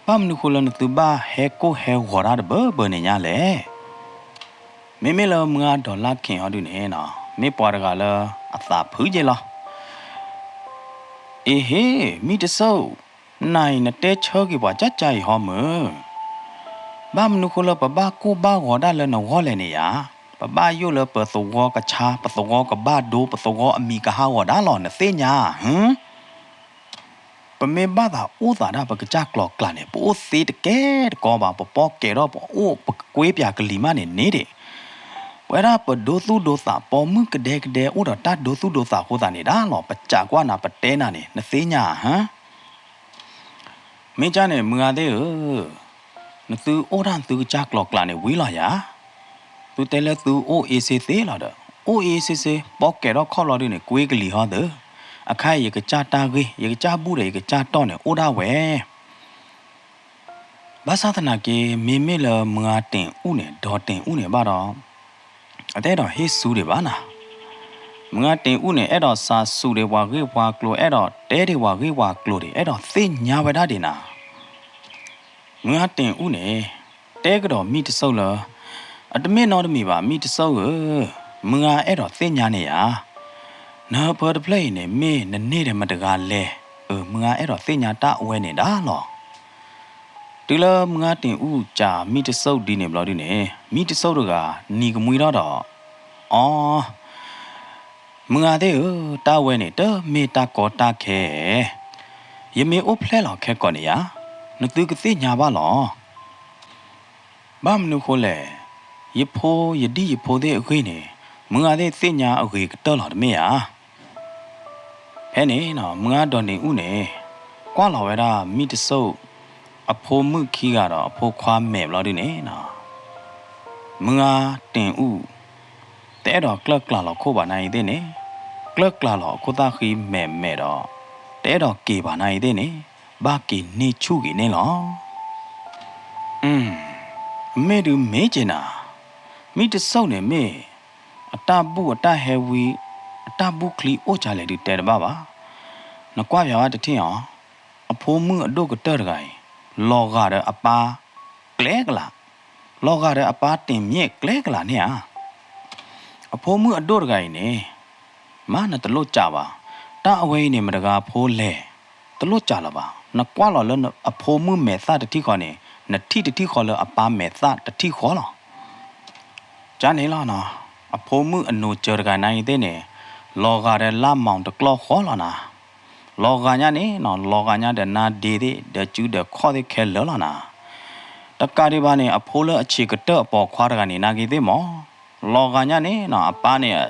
ဘၣ်မနုၤဃိလၢနသုဘၣ်ဟဲကိၢ်ဟဲဂီၤတၢ်တဘၢဘၢန့ၣ်ညါလဲၣ်. မ့မ့ၢ်လၢမုၢ်အါဒီးလါခ့အီၤဒုန့ၣ်နီၤ, မ့ၢ်ပှၤတဂၤလၢအသးဖုးက့လီၤ. အ့ဟ့, မံတစိၣ်, နၤအံၤနတဲဆၢက့ၤပှၤကၠၢ်ကၠၢ်အံၤဟီမုၢ်, ဘၣ်မနုၤဃိလၢပဘၣ်ကိၢ်ဘၣ်ဂီၤဒၣ်လၢနဂီၢ်လဲၣ်န့ၣ်ယၤ, ပဘၣ်ယိၣ်လၢပသဝီကဆါ, ပသဝီကဘၣ်ဒိ, ပသဝီအမံၤကဟးဂီၤဒၣ်လီၤ နသ့ၣ်ညါဧါ. ပမ့ၢ်ဘၣ်သးအိၣ်သးဒၣ်ပကစၢ်ကျိၤကျဲန့ၣ် ပအိၣ်သ့တကဲတကီဘၣ်, ပပီၢ်ကဲၤထီၣ်ပအိၣ်ပကွ့ပၠးကလံၤမးန့ၣ်န့ၣ်ဒံး, ပဝဲဒၣ်ပဒိသူၣ်ဒိသး ပိာ်မုၣ်ကဒဲကဒဲအိၣ်ဒီးတၢ်ဒိသူၣ်ဒိသးအဃိသတးန့ၣ်ဒၣ်လီၤ, ပစံးကွၢ်နၤ ပတဲနၤန့ၣ် နသ့ၣ်ညါဧါ. မ့ၢ်ကၢ်န့ၣ် မုၢ်ဂၤသ့ၣ်ဧၢ, နသုအိၣ်ဒၣ်သုကစၢ်ကျိၤကျဲန့ၣ်ဝံၤလီၤယၤ, သုတဲလၢသုအိၣ်အ့စ့သ့လီၤဒီး, အိၣ်အ့စ့စ့ ပိာ်ကဲၤထီၣ်ခီၣ်ဘျီဒုန့ၣ် ကွ့ကလံၤဟီသု, အခါအံၤယကစၢ်တၢ်ဂ့ၢ် ယကစၢ်ဘူၣ်ဒီးယကစၢ်တီၢ်န့ၣ် အိၣ်ဒၣ်ဝဲ ဘၣ်ဆၣ်သနာ်က့ မ့မ့ၢ်လၢမုၢ်ဂၤတ့ၢ်အူန့ၣ် ဒီးတ့ၢ်အူန့ၣ်ဘၣ်ဒီး, အတအဲၣ်ဒိးဟ့ၣ်စူဒံးဘၣ်နၤ, မုၢ်ဂၤတ့ၢ်အူန့ၣ် အဲၣ်ဒိးစးစူးဒံးပှၤဂ့ၢ်ပှၤကျိၤ အဲၣ်ဒိးတဲဒံးပှၤဂ့ၢ်ပှၤကျိၤဒံး အဲၣ်ဒိးသ့ၣ်ညါဝဲဒၣ်ဒံးနၤ မုၢ်ဂၤတ့ၢ်အူန့ၣ် တဲကဒီးမံတစိၣ်လၢ, အတမ့ၢ်နီတမံၤဘၣ် မံတစိၣ်ဧၢ, မုၢ်ဂၤအဲၣ်ဒိးသ့ၣ်ညါန့ၢ်ယၤ, နဟၢဖၢတဖျၢၣ်အံၤန့ၣ် မ့ၢ်နန့ၢ်ဒီးမတဂၤလဲၣ်, အၢ မုၢ်ဂၤအဲၣ်ဒိးသ့ၣ်ညါတၢ်အဝဲန့ၣ်ဒၣ်လီၤ. တုၤလၢမုၢ်ဂၤတ့ၢ်အူစံးမံတစိၣ်ဒ်န့ၣ်ဘျီဒုန့ၣ် မံတစိၣ်တဂၤနံၤကမှံထီၣ်ဒီး, အီ မုၢ်ဂၤသ့ၣ်ဧၢ, တၢ်ဝဲန့ၣ် တမ့ၢ်တၢ်ကီတၢ်ခဲ, ယမ့ၢ်အိၣ်ဖျဲၣ်လီၤခဲကိာ်န့ၣ်ယၤ, နသုကသ့ၣ်ညါဘၣ်လီၤ. ဘၣ်မနုၤဃိလဲၣ်, ယဖိယဒံၣ်ယဖိသ့ၣ်အဂ့ၢ်န့ၣ် မုၢ်ဂၤသ့ၣ်သ့ၣ်ညါအဂ့ၤကတၢၢ်လီၤတမ့ၢ်ဧါ. ဖဲန့ၣ် မုၢ်ဂၤဒီးန့ၣ်အူန့ၣ် ကွၢ်လီၤဝဲဒၣ်မံတစိၣ် အဖိမုၣ်ခံဂၤဒီးအဖိခွါမဲာ်ဘျီဒုန့ၣ် မုၢ်ဂၤတ့ၢ်အူ တအဲၣ်ဒိးကျၢၢ်ကျါလီၤခိၣ်ဘၣ်နၤအံၤသ့ၣ်န့ၣ်, ကျၢၢ်ကျါလီၤအခိၣ်သၣ်ဃံမဲာ်မဲာ်ဒီး တအဲၣ်ဒိးက့ၤဘၣ်နၤအံၤသ့ၣ်န့ၣ်, ဘၣ်က့ၤန့ၢ်ဆူၣ်ဂ့ၤန့ၣ်လီၤ. မ့ၢ်ဒုးမ့ၢ်က့ၤနၤ, မံတစိၣ်န့ၣ်မ့ၢ် အတၢ်ဘူၣ်အတၢ်ဟဲဝံ အတၢ်ဘူၣ်ချံအိၣ်ကလဲၣ်ဒုးတဲတဘၣ်ဘၣ်. နကွၢ်ပၠးဝဲတထံၣ်အီၤ, အဖိမုၣ်အဒိၣ်ကတၢၢ်တဂၤအံၤ လီၤဂာ်ဒီးအပၢ်ကျဲကလး, လီၤဂာ်ဒီးအပၢ်တ့ၢ်မျဲၢ်ကျဲကလးန့ၣ်ဧါ. အဖိမုၣ်အဒိၣ်တဂၤအံၤန့ၣ် မ့ၢ်နတလိၣ်ကးဘၣ်, တၢ်အဝဲအံၤန့ၣ် မတဂၤဖိလဲၣ်, တလိၣ်ကးလၢၤဘၣ်. နကွၢ်လီၤလၢအဖိမုၣ်မဲာ်သၣ်တထံၣ်ဃီန့ၣ် နထံၣ်တထံၣ်ဃီလၢအပၢ်မဲာ်သၣ်တထံၣ်ဃီလီၤ. ကန့ၣ်လီၤ, အဖိမုၣ်အနိးစၢၤတဂၤနၤအံၤသ့ၣ်န့ၣ် လီၤဂာ်ဒီးလါမီၢ်တကျီၢ်ဃီလီၤနၤ. လီၤဂာ်ညါန့ၣ် လီၤဂာ်ညါဒီးနါဒ့သ့ၣ် ဒီးစုဒီးခီၣ်သ့ၣ်ခဲလၢာ်လီၤနၤ. တကးဒံးဘၣ်န့ၣ် အဖိလၢအဆံးကတၢၢ်အပိာ်ခွါတဂၤန့ၣ် နၤဂ့ၤသ့ၣ်မး, လီၤဂာ်ညါန့ၣ် အပၢ်န့ၣ်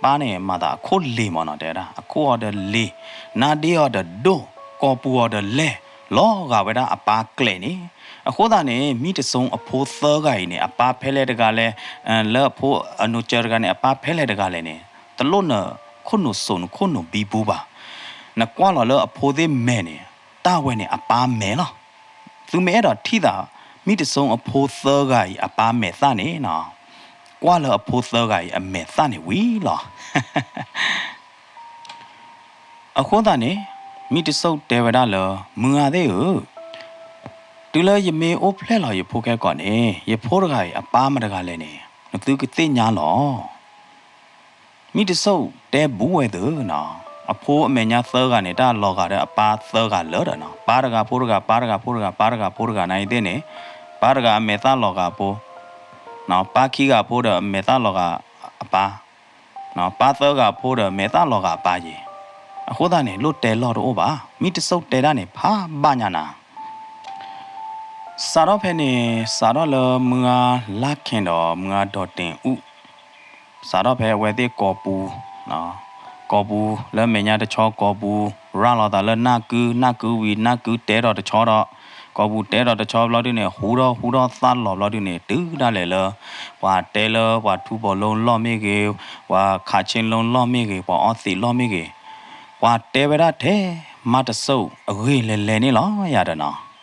ပၢ်န့ၣ်မၤသးအခိၣ်လ့ၤမးနီၤ တဲဝဲဒၣ် အခိၣ်အီၤဒီးလ့ၤ, နါဒ့အီၤဒီးဒိၣ်, ကိာ်ပူၤအီၤဒီးလဲၢ်, လီၤဂာ်ဝဲဒၣ်အပၢ်ကျဲးန့ၣ်. အဃိသတးန့ၣ် မံတစိအဖိသၢဂၤအံၤန့ၣ် အပၢ်ဖဲလဲၣ်တဂၤလဲၣ်, လၢအဖိအနိစၢၤတဂၤန့ၣ် အပၢ်ဖဲလဲၣ်တဂၤလဲၣ်န့ၣ် တလိၣ်နခိၣ်နူာ်စိးနခိၣ်နူာ်ဘံဘူဘၣ်. နကွၢ်လီၤလၢအဖိသ့ၣ်မဲာ်န့ၣ် တၢ်ဝဲန့ၣ်အပၢ်မဲာ်လီၤ. သုမ့ၢ်အဲၣ်ဒိးထံၣ်သး မံတစိအဖိသၢဂၤအံၤအပၢ်မဲာ်သၣ်န့ၣ်နီၤ, ကွၢ်လၢအဖိသၢဂၤအံၤအမဲာ်သၣ်န့ၣ်ဝံၤလီၤ. အဃိသတးန့ၣ် မံတစိၣ်တဲဝဲဒၣ်လၢ မုၢ်ဂၤသ့ၣ်ဧၢ, တုၤလၢယမ့ၢ်အိၣ်ဖျဲၣ်လီၤယဖိခဲကိာ်န့ၣ် ယဖိတဂၤအံၤအပၢ်မတဂၤလဲၣ်န့ၣ် နသုကသ့ၣ်ညါလီၤ. မံတစိၣ်တဲဘူးဝဲသ့နီၤ, အဖိအမဲာ်ညါသၢဂၤန့ၣ် တၢ်လီၤဂာ်ဒီးအပၢ်သၢဂၤလၢာ်ဒီးနီၤ, ပၢ်တဂၤဖိတဂၤ, ပၢ်တဂၤဖိတဂၤ, ပၢ်တဂၤဖိတဂၤ နာ်သက့သ့ၣ်န့ၣ်, ပၢ်တဂၤအမဲာ်သၣ်လီၤဂာ်အဖိ, ပၢ်ခံဂၤအဖိဒီးအမဲာ်သၣ်လီၤဂာ်အပၢ်, ပၢ်သၢဂၤအဖိဒီးမဲာ်သၣ်လီၤဂာ်အပၢ်ယ့ၤ. အဃိသတးန့ၣ် လိၣ်တဲလီၢ်တအိၣ်ဘၣ်, မံတစိၣ်တဲဒၣ်န့ၣ် ဖးဘၣ်ညါနၤ. စးထီၣ်ဖဲန့ၣ် စးထီၣ်လၢမုၢ်ဂၤလါခ့ဒီးမုၢ်ဂၤဒီးတ့ၢ်အူၣ်, စးထီၣ်ဖဲအဝဲသ့ၣ်ကိာ်ပူၤ, ကိာ်ပူၤလၢမဲာ်ညါတဆီကိာ်ပူၤ ရၤလီၤသးလၢနၢ်ကု, နၢ်ကုဝံၤ နၢ်ကုတဲဒီးတဆီဒီး, ကိာ်ပူၤတဲဒီးတဆီဘျီဒုန့ၣ် ဟူထီၣ်ဟူထီၣ်သၣ်လီၤဘျီဒုန့ၣ် တုၤဒၣ်လဲာ်လၢ ပှၤတဲလၢပှၤထူဘီလိလီၢ်မ့ၢ်ဂ့ၤ, ပှၤခးဆ့လိလီၢ်မ့ၢ်ဂ့ၤ, ပှၤအီသံးလီၢ်မ့ၢ်ဂ့ၤ, ပှၤတဲဝဲဒၣ်ထဲမံတစိၣ်အဂ့ၢ်လဲၤလဲၤန့ၣ်လီၤယၤဒီးနီၤ.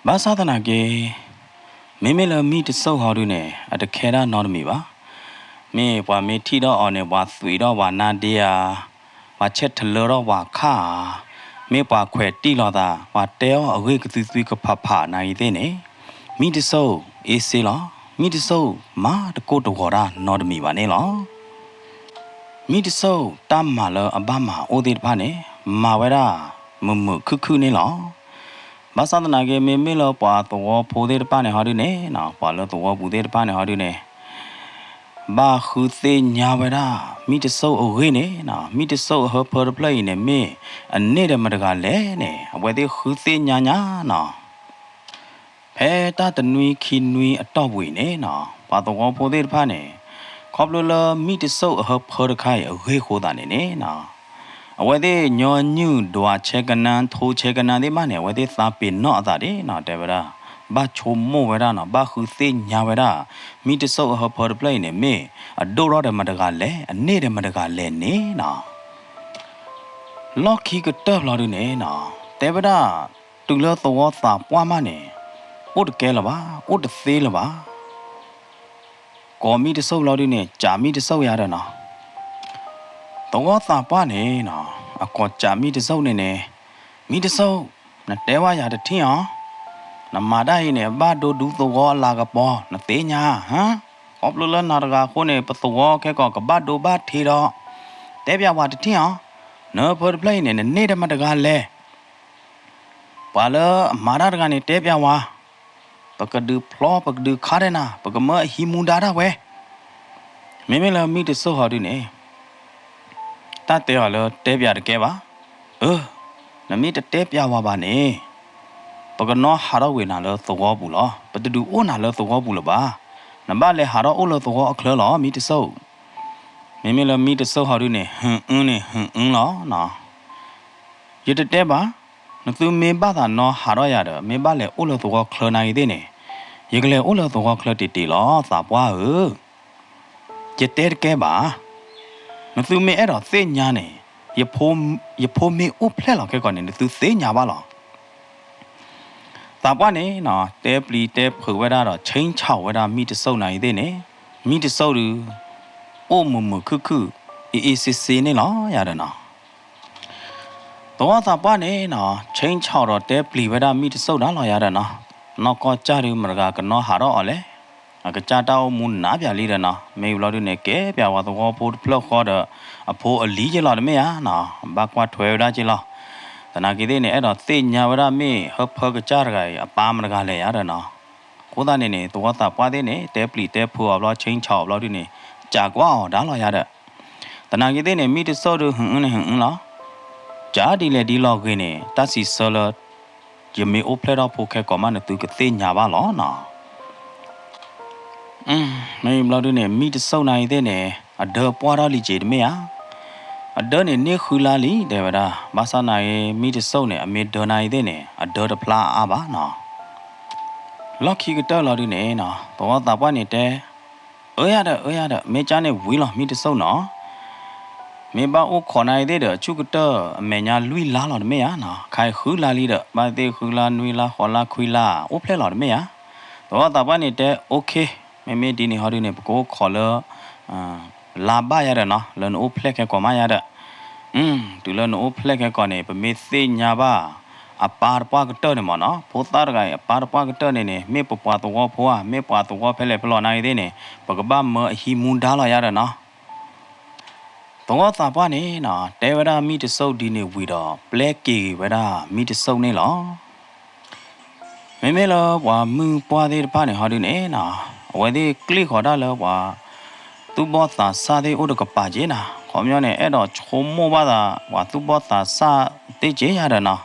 ဘၣ်ဆၣ်သနာ်က့ မ့မ့ၢ်လၢမံတစိၣ်ဟီဒုန့ၣ် အတခဲဒၣ်နီတမံၤဘၣ်. မ့ၢ်ပှၤမ့ၢ်ထံၣ်ထီၣ်အီၤန့ၣ် ပှၤသွံးထီၣ်ပှၤနါဒ့ဧါ, ပှၤဆဲးထလၢထီၣ်ပှၤခါဧါ, မ့ၢ်ပှၤခွဲးတံၢ်လိာ်သး ပှၤတဲအီၤအဂ့ၢ်ကသုသုကဖးဖးနာ်သက့သ့ၣ်န့ၣ် မံတစိၣ်အ့စ့လီၤ. မံတစိၣ် မၤတကိၢ်တဂီၤတၢ်နီတမံၤဘၣ်န့ၣ်လီၤ. မံတစိၣ်တၢ်မၤလၢအဘၣ်မၤအိၣ်သ့ၣ်တဖၣ်န့ၣ် မၤဝဲဒၣ်မုာ်မုာ်ခုၣ်ခုၣ်န့ၣ်လီၤ. ဘၣ်ဆၣ်သနာ်က့ မ့မ့ၢ်လၢပှၤသဝီဖိသ့ၣ်တဖၣ်န့ၣ်ဟီဒုန့ၣ်, ပှၤလၢသဝီပူၤသ့ၣ်တဖၣ်န့ၣ်ဟီဒုန့ၣ် ဘၣ်ဃုသ့ၣ်ညါဝဲဒၣ် မံတစိၣ်အဂ့ၢ်န့ၣ်, မံတစိၣ်အဟၢဖၢတဖျၢၣ်အံၤန့ၣ် မ့ၢ်အန့ၢ်ဒီးမတဂၤလဲၣ်န့ၣ် အဝဲသ့ၣ်ဃုသ့ၣ်ညါညါနီၤ. ဖဲတၢ်တနွံခံနွံအတီၢ်ပူၤအံၤန့ၣ်နီၤ, ပှၤသဝီဖိသ့ၣ်တဖၣ်န့ၣ် ခီဖျိလၢမံတစိၣ်အဟၢဖၢတခါအံၤအဂ့ၢ်အဃိသတးန့ၣ်န့ၣ်နီၤ, အဝဲသ့ၣ်ညီနုၢ်ဒွးဆဲကနါ ထိဆဲကနါသ့ၣ်တဖၣ်န့ၣ် အဝဲသ့ၣ်သးပ့ၤနီၣ်အသးဒ်နီၤ တဲဝဲဒၣ် ဘၣ်ဆိကမိၣ်ဝဲဒၣ်နီၤ, ဘၣ်ဃုသ့ၣ်ညါဝဲဒၣ် မံတစိၣ်အဟၢဖၢတဖျၢၣ်အံၤန့ၣ် မ့ၢ်အဒိၣ်ထီၣ်ဒီးမတဂၤလဲၣ်, အန့ၢ်ဒီးမတဂၤလဲၣ်န့ၣ်နီၤ. လီၢ်ခံကတၢၢ်ဘျီဒုန့ၣ်နီၤ, တဲဝဲဒၣ် တုၤလၢသဝီသးပှၢ်မးန့ၣ် အိၣ်တကဲလၢၤဘၣ်, အိၣ်တသ့လၢၤဘၣ်. ကိးမံတစိၣ်ဘျီဒုန့ၣ် ကးမံတစိၣ်ယၤဒီးနီၤ. သဝီသးပှၢ်န့ၣ်နီၤ, အကိးကးမံတစိၣ်န့ၣ်န့ၣ်, မံတစိၣ်, နတဲဝဲယၤတထံၣ်အီၤ, နမၤတၢ်အံၤန့ၣ် ဘၣ်ဒိဒူသဝီအလၤကပီၤ နသ့ၣ်ညါဧါ. ခီဖျိလၢနၤတဂၤအဃိန့ၣ် ပသဝီခဲကိာ်ကဘၣ်ဒိဘၣ်ထံးဒီး တဲပျးဝဲတထံၣ်အီၤ, နဟၢဖၢတဖျၢၣ်အံၤန့ၣ် နန့ၢ်ဒီးမတဂၤလဲၣ်. ပှၤလၢအမၤတၢ်တဂၤန့ၣ် တဲပျးဝဲ, ပကဒုးဖျီ ပကဒုးခါဒီးနၤ ပကမၢအဟံးမူဒါဒၣ်ဝဲ. မ့မ့ၢ်လၢမံတစိၣ်ဟီဒုန့ၣ် တၢ်တဲအီၤလၢတဲပျးတကဲဘၣ်. အၢ, နမ့ၢ်တတဲပျးဝဲဘၣ်န့ၣ် ပကနီၣ်ဟးထီၣ်ကွံာ်နၤလၢသဝီပူၤလီၤ. ပတဒုးအိၣ်နၤလၢသဝီပူၤလၢၤဘၣ်. နဘၣ်လဲၤဟးထီၣ်အိၣ်လၢသဝီအချၢလီၤ မံတစိၣ်. မ့မ့ၢ်လၢမံတစိၣ်ဟီဒုန့ၣ် ဟုၣ်အုန့ၣ် ဟုၣ်အုလီၤ. ယတတဲဘၣ်, နသုမ့ၢ်ဘၣ်သးနီၣ်ဟးထီၣ်ယၤဒီး မ့ၢ်ဘၣ်လဲၤအိၣ်လၢသဝီချၢနာ်ဂ့ၤသ့ၣ်န့ၣ်, ယကလဲၤအိၣ်လၢသဝီချၢတ့ၢ်တ့ၢ်လီၤ သးပှၢ်ဧၢ. ယတဲတကဲဘၣ်. နသုမ့ၢ်အဲၣ်ဒိးသ့ၣ်ညါန့ၣ်, ယဖိမ့ၢ်အိၣ်ဖျဲၣ်လီၤခဲကီၢ်န့ၣ် နသုသ့ၣ်ညါဘၣ်လီၤ. သးပှၢ်န့ၣ်နီၤ တဲပျံၤတဲဖုးဝဲဒၣ်ဒီး ဆ့ဆးဝဲဒၣ်မံတစိၣ်နာ်ဂ့ၤသ့ၣ်န့ၣ်, မံတစိၣ်ဒုး အိၣ်မုာ်မုာ်ခုၣ်ခုၣ် အ့ၣ်အ့ၣ်စ့စ့န့ၣ်လီၤယၤဒီးနီၤ. သဝီသးပှၢ်န့ၣ်နီၤ ဆ့ဆးဒီးတဲပျံၤဝဲဒၣ်မံတစိၣ်ဒၣ်လီၤယၤဒီးနီၤ. နီၢ်ကီၢ်ကၢ်ဒုးမတဂၤကနီၣ်ဟးထီၣ်အီၤလဲၣ်. အကစၢ်တၢ်အိၣ်မူနးပၠးလံဒီးနီၤ. မ့ၢ်ဘျီဒုန့ၣ် ကဲပၠးဝဲသဝီဖိတဖျၢၣ်ဃီဒီး အဖိအလံၤက့လီၤတမ့ၢ်ဧါနီၤ. ဘၣ်ကွၢ်ထွဲဝဲဒၣ်က့လီၤ. သနာ်က့သ့ၣ်န့ၣ် အဲၣ်ဒိးသ့ၣ်ညါဝဲဒၣ်မ့ၢ်ဟၢဖၢကစၢ်တဂၤအံၤ အပၢ်မတဂၤလဲၣ်ယၤဒီးနီၤ. အဃိသတးန့ၣ်န့ၣ် သဝီသးပှၢ်သ့ၣ်န့ၣ် တဲပျံၤတဲဖုးအီၤဘျီ ဆ့ဆးအီၤဘျီဒုန့ၣ် ကးကွၢ်အီၤဒၣ်လီၤယၤဒီး သနာ်က့သ့ၣ်န့ၣ် မံတစိၣ်ဒုး ဟုၣ်အုန့ၣ် ဟုၣ်အုလီၤ. ကးဒ်လဲၣ်ဒ်လဲၣ်ဂ့ၤန့ၣ် တၢ်စံးဆၢလၢ ယမ့ၢ်အိၣ်ဖျဲၣ်ထီၣ်ဖိခဲကိာ်မး နသုကသ့ၣ်ညါဘၣ်လီၤနီၤ. မ့ၢ်ဘျီဒုန့ၣ် မံတစိၣ်နာ်ဂ့ၤသ့ၣ်န့ၣ် အဒၢပှၢ်ထီၣ်လံက့ၤတမ့ၢ်ဧါ. အဒၢန့ၣ်န့ၢ်ဃုလါလံ တဲဝဲဒၣ်. ဘၣ်ဆၣ်သနာ်က့ မံတစိၣ်န့ၣ် အမ့ၢ်ဒၢနၤအံၤသ့ၣ်န့ၣ် အဒၢတဖျါအါအါဘၣ်နီၤ. လီၢ်ခံကတၢၢ်လီၤဒုန့ၣ်နီၤ သဝီသးပှၢ်န့ၣ်တဲ, အၢယၤဒီး အၢယၤဒီး မ့ၢ်ကၢ်န့ၣ်ဝံၤလီၤ မံတစိၣ်နီၤ. မ့ၢ်ဘၣ်အိၣ်ခိးနၤအံၤသ့ၣ်ဒီး အဆူၣ်ကတၢၢ်အမဲာ်ညါလွံၢ်လါလီၤတမ့ၢ်ဧါနီၤ. ခဲအံၤဃုလါလံဒီး ဘၣ်သ့ၣ်ဃုလါ နွံလါ ဃိးလါ ခွံလါ အိၣ်ဖျဲၣ်လီၤတမ့ၢ်ဧါ. သဝီသးပှၢ်န့ၣ်တဲ OK, မ့မ့ၢ်ဒ်န့ၣ်ဟီဒုန့ၣ် ပကအိၣ်ခိးလၢ လါဘၣ်ယၤဒီးနီၤ လၢနအိၣ်ဖျဲၣ်ခဲကိာ်မးယၤဒီး, တုၤလၢနအိၣ်ဖျဲၣ်ခဲကိာ်န့ၣ် ပမ့ၢ်သ့ၣ်ညါဘၣ် အပၢ်တပှၢ်ကတၢၢ်န့ၣ်မ့ၢ်နီၤ ဖိသၣ်တဂၤအံၤ အပၢ်တပှၢ်ကတၢၢ်န့ၣ်န့ၣ် မ့ၢ်ပပှၤသဝီဖိဧါ မ့ၢ်ပှၤသဝီဖဲလဲၣ်ဖဲလဲၣ်နၤအံၤသ့ၣ်န့ၣ် ပကဘၣ်မၢအဟံးမူဒါလီၤယၤဒီးနီၤ. သဝီသးပှၢ်န့ၣ်နီၤ တဲဝဲဒၣ်မံတစိၣ်ဒ်န့ၣ်ဝံၤဒီး ပျဲက့ၤဂ့ၤဝဲဒၣ်မံတစိၣ်န့ၣ်လီၤ. မ့မ့ၢ်လၢပှၤမုၢ်ပှၢ်သ့ၣ်တဖၣ်န့ၣ်ဟီဒုန့ၣ်နီၤ အဝဲသ့ၣ်ကျ့ၣ်ဃီၤတၢ်လၢပှၤ သူၣ်ဘီၣ်သးစၢ်သ့ၣ်အိၣ်တကပၤက့ၤနီၤ ခီပညီန့ၣ် အဲၣ်ဒိးဆိကမိၣ်ဘၣ်သး ပှၤသူၣ်ဘီၣ်သးစၢ်သ့ၣ်က့ၤယၤဒီးနီၤ.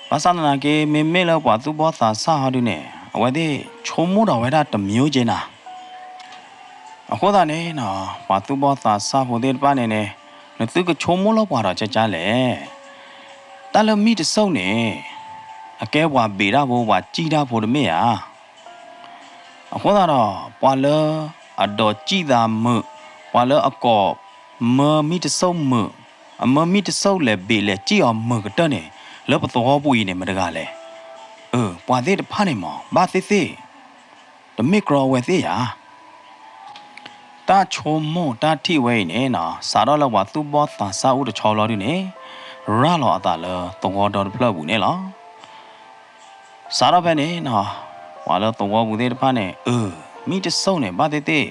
ဘၣ်ဆၣ်သနာ်က့ မ့မ့ၢ်လၢပှၤသူၣ်ဘီၣ်သးစၢ်ဟီဒုန့ၣ် အဝဲသ့ၣ်ဆိကမိၣ်ဒီးဝဲဒၣ်တမံၤက့ၤနီၤ. အဃိသတးန့ၣ်နီၤ ပှၤသူၣ်ဘီၣ်သးစၢ်ဖိသ့ၣ်တဖၣ်န့ၣ်န့ၣ် နသုကဆိကမိၣ်လၢပှၤဒီးကကါလဲၣ်. တၢ်လၢမံတစိၣ်န့ၣ် အကဲပှၤဘ့ၣ်တၢ်ဖိ ပှၤစံၣ်တၢ်ဖိတမ့ၢ်ဧါ. အဃိသတးဒီး ပှၤလၢအဒိးစံၣ်သးမုာ်, ပှၤလၢအကိးမၢမံတစိၣ်မုာ်, အမၢမံတစိၣ်လဲၤဘ့ၣ်လဲၤစံၣ်အီၤမုာ်ကတၢၢ်န့ၣ် လၢပသဝီပူၤအံၤန့ၣ် မတဂၤလဲၣ်. အၢ ပှၤသ့ၣ်တဖၣ်န့ၣ်မ့ၢ် ဘၣ်သ့ၣ်သ့ၣ် တမ့ၢ်ကြီအဝဲသ့ၣ်ဧါ. တၢ်ဆိကမိၣ်တၢ်ထံၣ်ဝဲအံၤန့ၣ်နီၤ စးထီၣ်လၢပှၤသူၣ်ဘီၣ်သးစၢ်အိၣ်တဆီဘျီဒုန့ၣ် ရၤလီၤအသးလၢသဝီဒီတဖျၢၣ်အပူၤန့ၣ်လီၤ. စးထီၣ်ဖဲန့ၣ်နီၤ ပှၤလၢသဝီပူၤသ့ၣ်တဖၣ်န့ၣ် အၢ မံတစိၣ်န့ၣ် ဘၣ်သ့ၣ်သ့ၣ်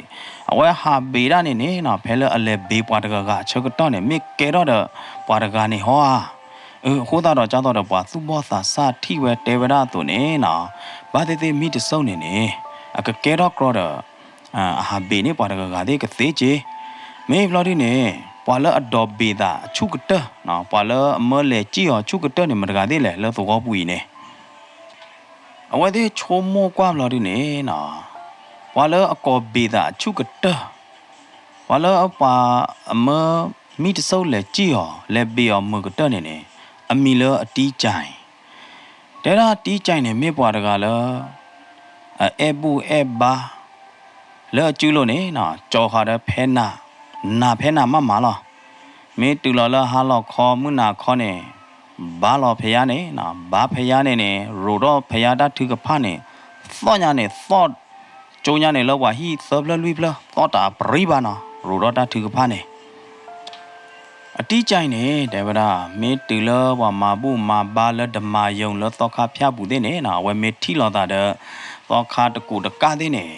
အဝဲဟးဘ့ၣ်ဒၣ်န့ၣ်န့ၣ်နီၤ ဖဲလၢအလဲၤဘ့ၣ်ပှၤတဂၤဂၤအဆၢကတီၢ်န့ၣ် မ့ၢ်ကဲထီၣ်ဒီးပှၤတဂၤန့ၣ်ဟီဧါ. အၢ အဃိသတးဒီး ကၢ်သိးဒီးပှၤသူၣ်ဘီၣ်သးစၢ်ထံၣ်ဝဲတဲဝဲဒၣ်အသိးန့ၣ်နီၤ ဘၣ်သ့ၣ်သ့ၣ်မံတစိၣ်န့ၣ်န့ၣ် အကကဲထီၣ်ကြီဒီး အဟးဘ့ၣ်န့ၢ်ပှၤတဂၤဂၤသ့ၣ်ကသ့က့ၤ. မ့ၢ်ဘျီဒုန့ၣ် ပှၤလၢအဒိးဘ့ၣ်သးအဆူၣ်ကတၢၢ်, ပှၤလၢအမၢလဲၤစံၣ်အီၤအဆူၣ်ကတၢၢ်န့ၣ် မတဂၤသ့ၣ်လဲၣ် လၢသဝီပူၤအံၤန့ၣ် အဝဲသ့ၣ်ဆိကမိၣ်ကွၢ်ဘျီဒုန့ၣ်နီၤ ပှၤလၢအကိးဘ့ၣ်သးအဆူၣ်ကတၢၢ်, ပှၤလၢပှၤအမၢမံတစိၣ်လဲၤစံၣ်အီၤ လဲၤဘ့ၣ်အီၤမုာ်ကတၢၢ်န့ၣ်န့ၣ် အမံၤလၢအတံကၠဲး တဲဒၣ်တံကၠဲးန့ၣ် မ့ၢ်ပှၤတဂၤလၢ အအဲၣ်ဘူၣ်အဲၣ်ဘါ လၢအစုလိၤန့ၣ်နီၤ ကၠီၤဃာ်ဒီးဖဲနၤ, နၤဖဲနၤမးမးလီၤ. မ့ၢ်တုၤလီၤလၢဟါလီၤခီ မုၢ်နၤခီန့ၣ် ဘါလီၤဖဲယါန့ၣ်နီၤ, ဘါဖဲယါန့ၣ်န့ၣ် ရိၤထီၣ်ဖဲယါတၢ်ထုကဖၣ်န့ၣ် သီၣ်ညါန့ၣ် သီၣ်ကၠိညါန့ၣ် လၢပှၤဟံၣ်သၢဖျၢၣ်လွံၢ်ဖျၢၣ် သီၣ်တၢ်ပြံဘၣ်နီၤ, ရိၤထီၣ်တၢ်ထုကဖၣ်န့ၣ် အတံကၠဲးန့ၣ် တဲဝဲဒၣ် မ့ၢ်တုၤလၢပှၤမၤဘူၣ်မၤဘါလၢဒမၤယုၤလၢသီခါဖၠၣ်ပူၤသ့ၣ်န့ၣ်နီၤ အဝဲမ့ၢ်ထံၣ်လိာ်သးဒီး သီခါတကူးတကၣ်သ့ၣ်န့ၣ်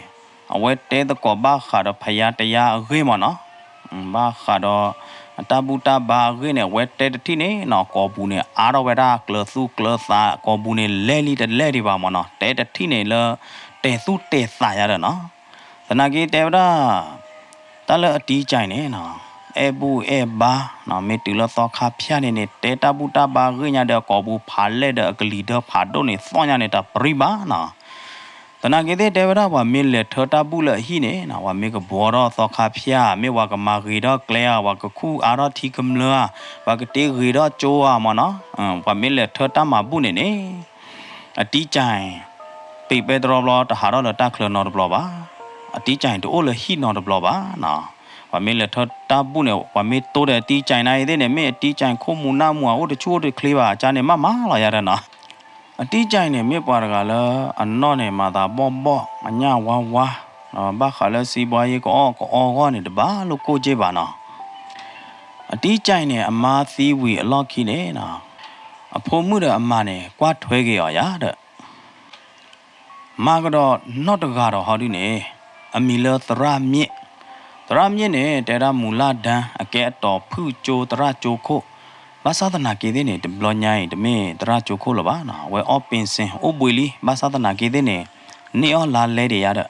အဝဲတဲသကိးဘၣ်ဃးဒီးဖယါတယါအဂ့ၢ်မ့ၢ်နီၤ, ဘၣ်ဃးဒီး တၢ်ဘူၣ်တၢ်ဘါအဂ့ၢ်န့ၣ် အဝဲတဲတထံၣ်န့ၣ်နီၤ ကိာ်ပူၤန့ၣ် အါထီၣ်ဝဲဒၣ်ကျၢၤသူၣ်ကျၢၤသး ကိာ်ပူၤန့ၣ် လဲၢ်လံတလဲၢ်ဒံးဘၣ်မ့ၢ်နီၤ, တဲတထံၣ်န့ၣ်လၢ တဲာ်သူၣ်တဲာ်သးယါဒီးနီၤ သနာ်က့တဲဝဲဒၣ် တၢ်လၢအတံကၠဲးန့ၣ်နီၤ အဲၣ်ဘူၣ်အဲၣ်ဘါနီၤ မ့ၢ်တုၤလၢသီခါဖၠၣ်န့ၣ်န့ၣ် တဲတၢ်ဘူၣ်တၢ်ဘါဂ့ၢ်ညါဒီးကိာ်ပူၤဖးလဲၢ်ဒီးအကလံၤဒၢဖးဒိၣ်န့ၣ် သီၣ်ညါန့ၣ်တၢ်ပြံဘၣ်နီၤ, သနာ်က့သ့ၣ်တဲဝဲဒၣ် ပှၤမ့ၢ်လဲၤထၢတၢ်ဘူၣ်လၢအဟံၣ်န့ၣ်နီၤ ပှၤမ့ၢ်ကဘှီထီၣ်သီခါဖၠၣ် မ့ၢ်ပှၤကမၤဂ့ၤထီၣ်ကျဲဧါ ပှၤကခူၣ်အါထီၣ်ထံကမျၢဧါ ပှၤကတ့ဂ့ၤထီၣ်ကၠိဧါမ့ၢ်နီၤ, ပှၤမ့ၢ်လဲၤထၢတၢ်မၤဘူၣ်န့ၣ်န့ၣ် အတံကၠဲး ပ့ၤပဲတြီဘျီ တဟးထီၣ်လၢတၢ်ချၢနီတဘျီဘၣ်. အတံကၠဲး တအိၣ်လၢဟံၣ်နီတဘျီဘၣ်နီၤ. ပှၤမ့ၢ်လဲၤထၢတၢ်ဘူၣ်န့ၣ် ပှၤမ့ၢ်တိဒီးအတံကၠဲးနၤအံၤသ့ၣ်န့ၣ် မ့ၢ်အတံကၠဲး ခိၣ်မူၤနၢ်မူၤ အအိၣ်တဆူၣ်အိၣ်တချ့ဘၣ် အကါန့ၣ် မးမးလီၤယါဒီးနီၤ. အတံကၠဲးန့ၣ် မ့ၢ်ပှၤတဂၤလၢ အနီၢ်န့ၣ် မၤသးဘီၣ်ဘီၣ် အညၣ်ဝါဝါ, ဘၣ်ဃးလၢစံးဘှါယ့ကအီၣ်ကအီဂီၢ်န့ၣ် တဘၣ်လိာ်ကိၢ်က့ဘၣ်နီၤ. အတံကၠဲးန့ၣ် အမါသံဝံၤအလီၢ်ခံန့ၣ် အဖိမုၣ်ဒီးအမါန့ၣ် ကွၢ်ထွဲက့ၤအီၤယါဒီး မၤကဒီးနီၢ်တဂၤဒီးဟီဒုန့ၣ် အမံၤလၢသရၣ်မြင့်, သရၣ်မြင့်န့ၣ် တဲဒၣ်မူၤလၢ်ဒၢ အကဲအတီၤဖုၣ်ကၠိသရၣ်ကၠိခိၣ်, ဘၣ်ဆၣ်သနာ်က့သ့ၣ်န့ၣ် တဘျီညါအံၤ တမ့ၢ်သရၣ်ကၠိခိၣ်လၢၤဘၣ်နီၤ, အဝဲအီၣ်ပ့စ့အိၣ်ဘှံးလံ, ဘၣ်ဆၣ်သနာ်က့သ့ၣ်န့ၣ် န့ၢ်အီၣ်လါလဲဒံးယါဒီး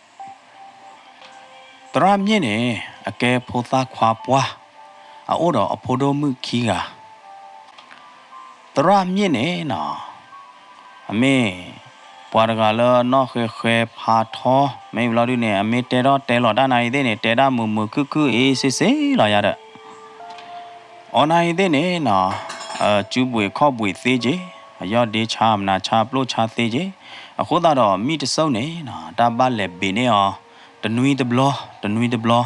သရၣ်မြင့်န့ၣ် အကဲဖိသၣ်ခွါပှၢ်, အအိၣ်ဒီးအဖိဒိၣ်မုၣ်ခံဂၤ. သရၣ်မြင့်န့ၣ်နီၤ, အမ့ၢ် ပှၤတဂၤလၢနီၣ်ဃဲဃဲဖးထီ မ့ၢ်ဘျီဒုန့ၣ် အမ့ၢ်တဲထီၣ်တဲလီၤတၢ်နၤအံၤသ့ၣ်န့ၣ် တဲဒၣ်မုာ်မုာ်ခုၣ်ခုၣ်အ့စ့စ့လီၤယၤဒီး အီနၤအံၤသ့ၣ်န့ၣ်နီၤ စုဘှ့းခီၣ်ဘှ့းသ့က့ၤ, အယီၢ်ဒ့ဆါမနၤဆါပျိၢ်ဆါသ့က့ၤ, အဃိသတးဒီးမံတစိၢ်န့ၣ်နီၤ တၢ်ဘၣ်လဲၤဘ့ၣ်န့ၢ်အီၤ တနွံတဘျီ တနွံတဘျီ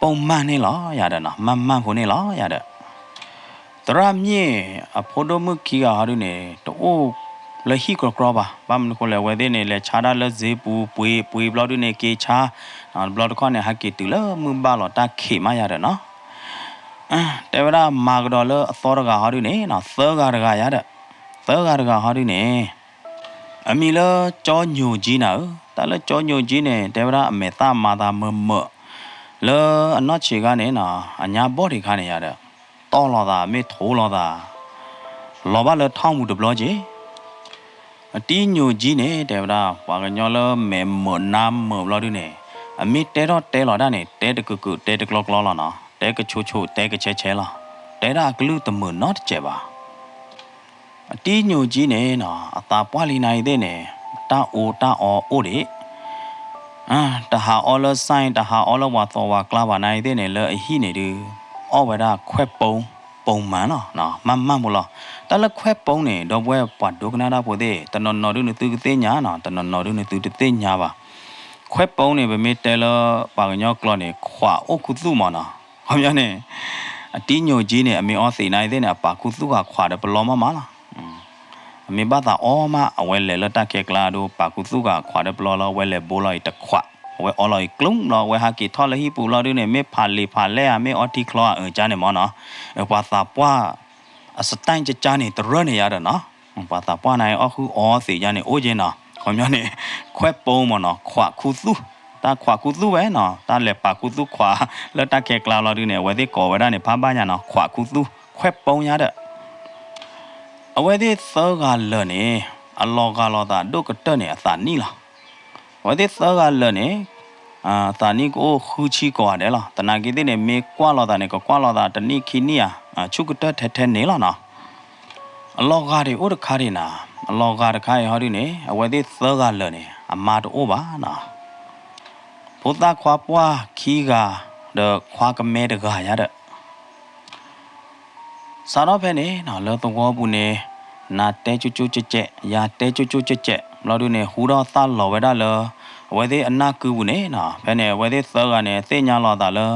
ပိာ်မၢ်န့ၣ်လီၤယၤဒီးနီၤ မၢ်မၢ်ဖိန့ၣ်လီၤယၤဒီး သရၣ်မ့ၢ်အဖိဒိၣ်မုၣ်ခံဂၤဟီဒုန့ၣ် တအိၣ်လၢဟံၣ်ကြီကြီဘၣ်. ဘၣ်မနုၤဃိလဲၣ် အဝဲသ့ၣ်န့ၣ် လဲၤဆါတၢ်လၢစ့ပူၤ ပှ့ၤပှ့ၤဘျီဒုန့ၣ် က့ၤဆါ တဘျီတခီၣ်န့ၣ် ဟဲက့ၤတုၤလၢမုၢ်ဘၣ်လီၤတၢ်ခံးမးယၤဒီးနီၤ တဲဝဲဒၣ်မၤကဒီးလၢအသီတဂၤဟီဒုန့ၣ်နီၤ သၢဂၤတဂၤယၤဒီး သၢဂၤတဂၤဟီဒုန့ၣ် အမံၤလၢကၠီညိၤကၠံနၤဧၢ, တၢ်လၢကၠီညိၤကၠံန့ၣ် တဲဝဲဒၣ်အမဲာ်သၣ်မၤသးမုာ်မုာ် လၢအနီၢ်ဆံးခါန့ၣ်နီၤ အညါဘီၣ်ဒံးခါန့ၣ်ယၤဒီး တီၢ်လိာ်သးမ့ၢ်ထိလိာ်သး လီၤဘၣ်လၢထီၣ်မူတဘျီက့ၤ အတံညိၤကၠံန့ၣ် တဲဝဲဒၣ် ပှၤကညီလၢမဲာ်မုာ်နါမုာ်ဘျီဒုန့ၣ် အမ့ၢ်တဲထီၣ်တဲလီၤတၢ်န့ၣ် တဲတကုာ်ကုာ်တဲတကျီကျီလီၤနီၤ, တဲကဆိဆိတဲကဆဲးဆဲးလီၤ, တဲဒၣ်အကလုၢ်တမုာ်နီတစဲးဘၣ်. အတံညိၤကၠံန့ၣ်နီၤ အသးပှၢ်လံနၤအံၤသ့ၣ်န့ၣ် တၢ်အီတၢ်အီအိၣ်ဒံး တဟးအီလၢစၢ် တဟးအီလၢပှၤသီဝၤကျါဘၣ်နၤအံၤသ့ၣ်န့ၣ် လၢအဟံၣ်န့ၣ်ဒုး အီၣ်ဝဲဒၣ်ခွဲးပူ ပူမၢ်လီၤ, မၢ်မၢ်မူလီၤ. တၢ်လၢခွဲးပူန့ၣ် ဒီပုၢ်ဝဲၢ်ပှၤဒိကနၣ်တၢ်ဖိသ့ၣ် တနီၤနီၤဒုးနသုကသ့ၣ်ညါနီၤ, တနီၤနီၤဒုးနသုတသ့ၣ်ညါဘၣ်. ခွဲးပူန့ၣ် ပမ့ၢ်တဲလၢပှၤကညီကျိာ်န့ၣ် ခွးအိၣ်ခူသူၣ်မၢ်နီၤ. ခီပညီန့ၣ် အတံညိၤကၠံန့ၣ် အမ့ၢ်အီသံးနၤအံၤသ့ၣ်န့ၣ် အပာ်ခူသူၣ်ဃာ်ခွးဒီးပလီမးမးလီၤ. အမ့ၢ်ဘၣ်သးအီမး အဝဲလဲၤလၢတၢ်ခဲကျါဒုး ပာ်ခူသူၣ်ဃာ်ခွးဒီးပလီလၢ အဝဲလဲၤဘိလီၤအံၤတခွး, အဝဲအီလီၤအံၤကျူလီၤ, အဝဲဟးက့ၤထီၣ်လၢဟံၣ်ပူၤလီၤဒုးန့ၣ် မ့ၢ်ဖးလံာ်ဖးလဲၢ်ဧါ မ့ၢ်အီထံချီဧါ အၢကၠါန့ၣ်မၢ်နီၤ, ပှၤသးပှၢ် အစတၢ်ကၠါန့ၣ် တရၢၢ်န့ၣ်ယါဒီးနီၤ, ပှၤသးပှၢ်န့ၣ် အီၣ်ဃုအီသံးယါန့ၣ်အိၣ်က့နီၤ, ခီပညီန့ၣ် ခွဲးပူမၢ်နီၤ, ခွးခူသူၣ်, တၢ်ခွးခူသူၣ်ဝဲနီၤ, တၢ်လဲၤပာ်ခူသူၣ်ခွး လၢတၢ်ခဲကျါလီၤဒုးန့ၣ် အဝဲသ့ၣ်ကိးဝဲဒၣ်န့ၣ် ဖးဘၣ်ညါနီၤ, ခွးခူသူၣ်, ခွဲးပူညါဒီး အဝဲသ့ၣ်သၢဂၤလၢာ်န့ၣ် အလီၤဂာ်လိာ်သးဒိၣ်ကတၢၢ်န့ၣ် အသးနံၣ်လီၤ. အဝဲသ့ၣ်သၢဂၤလၢာ်န့ၣ် သးနံၣ်ကအိၣ်ဃုဆံကိးဂၤဒဲးလီၤ. သနာ်က့သ့ၣ်န့ၣ် မ့ၢ်ကွၢ်လိာ်သးန့ၣ် ကကွၢ်လိာ်သးတနံၣ်ခံနံၣ်ဧါ, ဆူၣ်ကတၢၢ်ထဲထဲန့ၣ်လီၤနီၤ. အလီၤဂာ်ဒံးအိၣ်တခါဒံးနၤ, အလီၤဂာ်တခါအံၤဟီဒုးန့ၣ် အဝဲသ့ၣ်သၢဂၤလၢာ်န့ၣ် အမါတအိၣ်ဘၣ်နီၤ. ဖိသၣ်ခွါပှၢ်ခံဂၤ ဒီးခွါကမဲတဂၤယါဒီး စးထီၣ်ဖဲန့ၣ်နီၤ လၢသဝီပူၤန့ၣ် နၤတဲကၠိကၠိကဲးကဲး ယၤတဲကၠိကၠိကဲးကဲး ဘျီဒုးန့ၣ် ဟူထီၣ်သၣ်လီၤဝဲဒၣ်လၢ အဝဲသ့ၣ်အနၢ်ကုပူၤန့ၣ်နီၤ, ဖဲန့ၣ်အဝဲသ့ၣ်သၢဂၤန့ၣ် သ့ၣ်ညါလီၤသးလၢ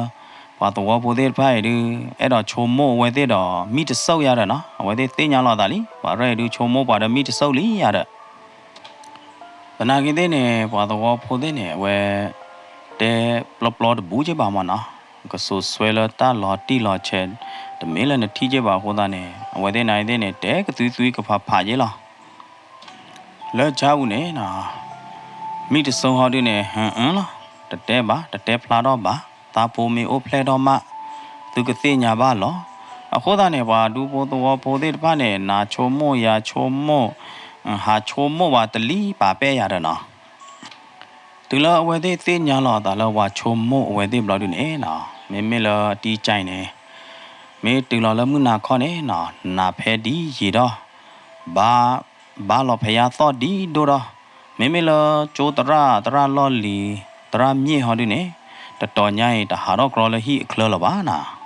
ပှၤသဝီဖိသ့ၣ်တဖၣ်အံၤဒုး အဲၣ်ဒိးဆိကမိၣ်အဝဲသ့ၣ်ဒီးမံတစိၢ်ယါဒီးနီၤ, အဝဲသ့ၣ်သ့ၣ်ညါလီၤသးလံ ပှၤရဲၣ်အံၤဒုးဆိကမိၣ်ပှၤဒီးမံတစိၢ်လံယါဒီး သနာ်က့သ့ၣ်န့ၣ် ပှၤသဝီဖိသ့ၣ်န့ၣ် အဝဲ တဲပျီပျီတဘူးက့ဘၣ်မၢ်နီၤ, ကစိာ်စွဲလၢတၢ်လီၤတံၢ်လီၤဆဲး တမ့ၢ်လၢနထံၣ်က့ဘၣ်အဃိသတးန့ၣ် အဝဲသ့ၣ်နၤအံၤသ့ၣ်န့ၣ် တဲကသွံသွံကဖးဖးက့လီၤ. လၢကၠါပူၤန့ၣ်နီၤ မံတစိၢ်ဟီဒုးန့ၣ် ဟၢအၢလီၤ, တတဲဘၣ် တတဲဖျါထီၣ်ဘၣ်, သးဖိမ့ၢ်အိၣ်ဖျဲၣ်ထီၣ်မး သုကသ့ၣ်ညါဘၣ်လီၤ. အဃိသတးန့ၣ် ပှၤဒူဖိသဝီဖိသ့ၣ်တဖၣ်န့ၣ် နၤဆိကမိၣ်ယၤဆိကမိၣ် ဟးဆိကမိၣ်ပှၤတလံၤပာ်ပဲၢ်ယၤဒီးနီၤ, တုၤလၢအဝဲသ့ၣ်သ့ၣ်ညါလီၤအသးလၢပှၤဆိကမိၣ်အဝဲသ့ၣ်ဘျီဒုးန့ၣ်နီၤ, မ့မ့ၢ်လၢတံကၠါအံၤန့ၣ် မ့ၢ်တုၤလီၤလၢမုၢ်နၤခီန့ၣ်နီၤ နးဖဲဒ်ယံာ်ဒီး ဘါ ဘါလီၤဖဲယါသီၣ်ဒ်ဒိၣ်ဒီး မ့မ့ၢ်လၢကၠိသရၣ် သရၣ်လီၢ်လံၤ သရၣ်မ့ၢ်ဟီဒုးန့ၣ် တတီၤညါအံၤ တဟးထီၣ်ကြီလၢဟံၣ်အချၢလၢၤဘၣ်နီၤ.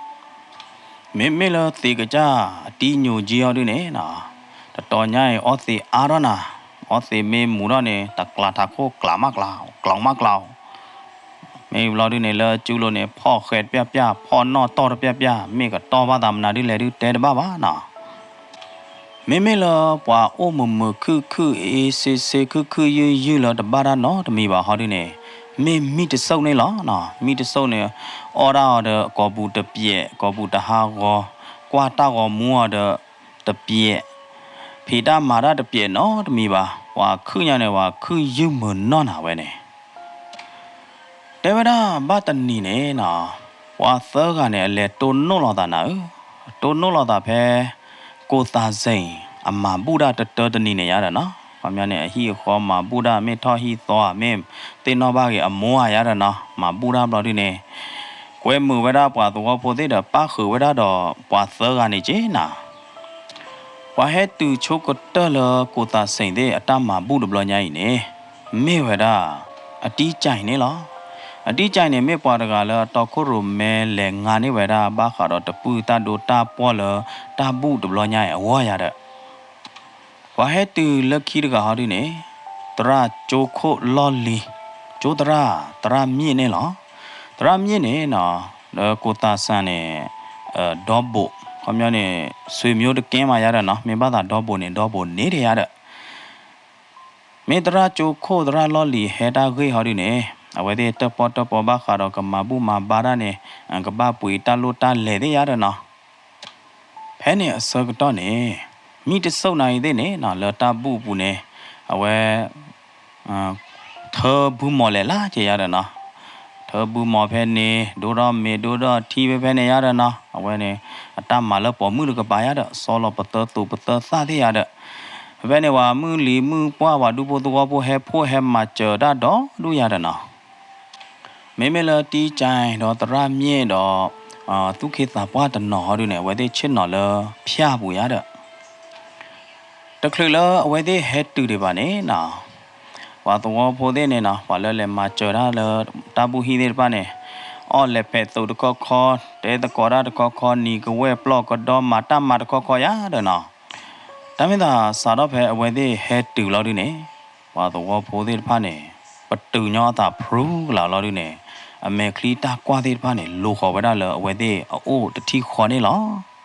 မ့မ့ၢ်လၢသံးကစၢ်အတံညိၤကၠံဟီဒုးန့ၣ်နီၤ, တတီၤညါအံၤ အီသံးအါထီၣ်နၤ, အီသံးမ့ၢ်မူၤထီၣ်န့ၣ် တကျးထးခိၣ်ကျးမးကျး, ကျးမးကျး, မ့ၢ်ဘျီဒုးန့ၣ် လၢကၠူလိၤန့ၣ် ဖီၣ်ဃဲတပျၢ်ပျၢ်, ဖီၣ်နီၣ်တီၢ်တပျၢ်ပျၢ်, မ့ၢ်ကတီၢ်ဘၣ်သးမနုၤဒုးလဲၣ်ဒုးတဲတဘၣ်ဘၣ်နီၤ. မ့မ့ၢ်လၢပှၤအိၣ်မုာ်မုာ်ခုၣ်ခုၣ် အ့စ့စ့ခုၣ်ခုၣ်ယုၢ်ယုၢ်လၢတဘၣ်တၢ်နီတမံၤဘၣ်ဟီဒုးန့ၣ်, မ့ၢ်မံတစိၣ်န့ၣ်လီၤ. မံတစိၣ်န့ၣ် အီၣ်ဒၣ်အီၤဒီးကိာ်ပူၤတပျဲး, ကိာ်ပူၤတဟးဂီၤ, ကွၢ်တၢ်ဂီၤမူအီၤဒီးတပျဲး, ဖံးတၢ်မၤတၢ်တပျဲးနီတမံၤဘၣ်. ပှၤခုၣ်ညါန့ၣ် ပှၤခုၣ်ယုၢ်မုာ်နီၢ်နၤဝဲန့ၣ် တဲဝဲဒၣ်ဘၣ်တနံၤန့ၣ်နီၤ, ပှၤသၢဂၤန့ၣ် အလဲၤတိၢ်နီၣ်လိာ်သးနၤဧၢ, တိၢ်နီၣ်လိာ်သးဖဲ ကိၢ်သးစ့ၣ် အမၤဘူၣ်ဒၣ်တတၢတနံၤန့ၣ်ယါဒီးနီၤ, ခီပညီန့ၣ် အဟံၣ်အဃီမၤဘူၣ်ဒၣ် မ့ၢ်ထီၣ်ဟံၣ်သီဧါ မ့ၢ်သ့ၣ်နီၣ်ဘၣ်ဂ့ၤအမိၢ်ဧါယါဒီးနီၤ, မၤဘူၣ်ဒၣ်ဘျီဒုန့ၣ် ကွဲမုာ်ဝဲဒၣ်ပှၤသဝီဖိသ့ၣ်ဒီး ပၣ်ဃုာ်ဝဲဒၣ်ဒီးပှၤသၢဂၤန့ၣ်က့နၤ. ပှၤဟဲတုၤဆိကတၢၢ်လၢကိးသးစ့ၣ်သ့ၣ်အတၢ်မၤဘူၣ်တဘျီညါအံၤန့ၣ် မ့ၢ်ဝဲဒၣ် အတံကၠဲၣ်န့ၣ်လီၤ. အတံကၠဲၣ်န့ၣ် မ့ၢ်ပှၤတဂၤလၢအတီခိၣ်ရိၣ်မဲလဲၤငါန့ၢ်ဝဲဒၣ် ဘၣ်ဃးဒီးတပုၢ်တၢ်ဒိတၢ်ပှီၢ်လၢတၢ်ဘူၣ်တဘျီညါအံၤအဂီၢ်ယၤဒီး ပှၤဟဲတုၤလၢခံတဂၤဟီဒုန့ၣ် သရၣ်ကၠိခိၣ်လီၢ်လံၤ, ကၠိသရၣ် သရၣ်မၠ့ၣ်န့ၣ်လီၤ. သရၣ်မၠ့ၣ်န့ၣ်နီၤ လၢကိးသးစ့ၣ်န့ၣ် ဒီဘိၣ် ခီပညီန့ၣ် ဆွေမျိုးတကဲမးယၤဒီးနီၤ မ့ၢ်ဘၣ်သးဒီဘိၣ်န့ၣ် ဒီဘိၣ်န့ၣ်တယၤဒီး မ့ၢ်သရၣ်ကၠိခိၣ်သရၣ်လီၢ်လံၤဟဲတၢ်ဂ့ၢ်ဟီဒုန့ၣ် အဝဲသ့ၣ်တၢၣ်ပီၣ်တၢၣ်ပီဘၣ်ဃးဒီးကမၤဘူၣ်မၤဘါတၢ်န့ၣ် ကဘၣ်ပှ့ၤတၢ်လိၣ်တၢ်လဲၤသ့ၣ်ယၤဒီးနီၤ ဖဲန့ၣ်အဆၢကတီၢ်န့ၣ် မံတစိၣ်နၤအံၤသ့ၣ်န့ၣ်နီၤ လၢတၢ်ဘူၣ်အပူၤန့ၣ် အဝဲ ထၢဘုမီၤလဲၤလၢက့ၤယၤဒီးနီၤ, ထၢဘုမီၤဖဲန့ၣ် ဒိၣ်ထီၣ်မ့ၤဒိၣ်ထီၣ်ထံဖဲဖဲန့ၣ်ယၤဒီးနီၤ အဝဲန့ၣ် အတၢ်မၤလၢပိာ်မုၣ်တကပၤယၤဒီး စီလီၤပသၢသူးပသၢသၣ်သ့ၣ်ယၤဒီး ဖဲဖဲန့ၣ် ပှၤမုၢ်လံၤမုၢ်ပှၢ် ပှၤဒူဖိသဝီဖိဟဲဖှိၣ်ဟဲမၤစၢၤတၢ်ဒီဒူၣ်ယၤဒီးနီၤ မ့မ့ၢ်လၢတံကၠဲၣ်ဒီးသရၣ်မၠ့ၣ်ဒီး သူၣ်က့သးပှၢ်တနီၤဟီဒုန့ၣ် အဝဲသ့ၣ်ဆ့ၣ်နီၤလၢဖၠၣ်ပူၤယၤဒီး တချုးလၢအဝဲသ့ၣ်ဟဲတုၤဒံးဘၣ်န့ၣ်နီၤ ပှၤသဝီဖိသ့ၣ်န့ၣ်နီၤ ပှၤလၢလဲၤမၤစၢၤတၢ်လၢတၢ်ဘူၣ်ဟံၣ်သ့ၣ်တဖၣ်န့ၣ် အီၣ်လဲၤဖဲးသိးတခီခီ တဲသကိးတၢ်တခီခီ နံၤကဝဲၢ်ပျီၢ်ကဒီးမၤတၢ်မၤတခီခီယၤဒီးနီၤ တၢ်မ့ၢ်သးစးထီၣ်ဖဲအဝဲသ့ၣ်ဟဲတုၤလီၤဒုန့ၣ် ပှၤသဝီဖိသ့ၣ်တဖၣ်န့ၣ် ပတုာ်ညီအသးဖုကလးလီၤဒုန့ၣ် အမဲာ်ချံတၢ်ကွၢ်သ့ၣ်တဖၣ်န့ၣ် လိၤဃီၤဝဲဒၣ်လၢအဝဲသ့ၣ်အအိၣ်တထံၣ်ဃီန့ၣ်လီၤ.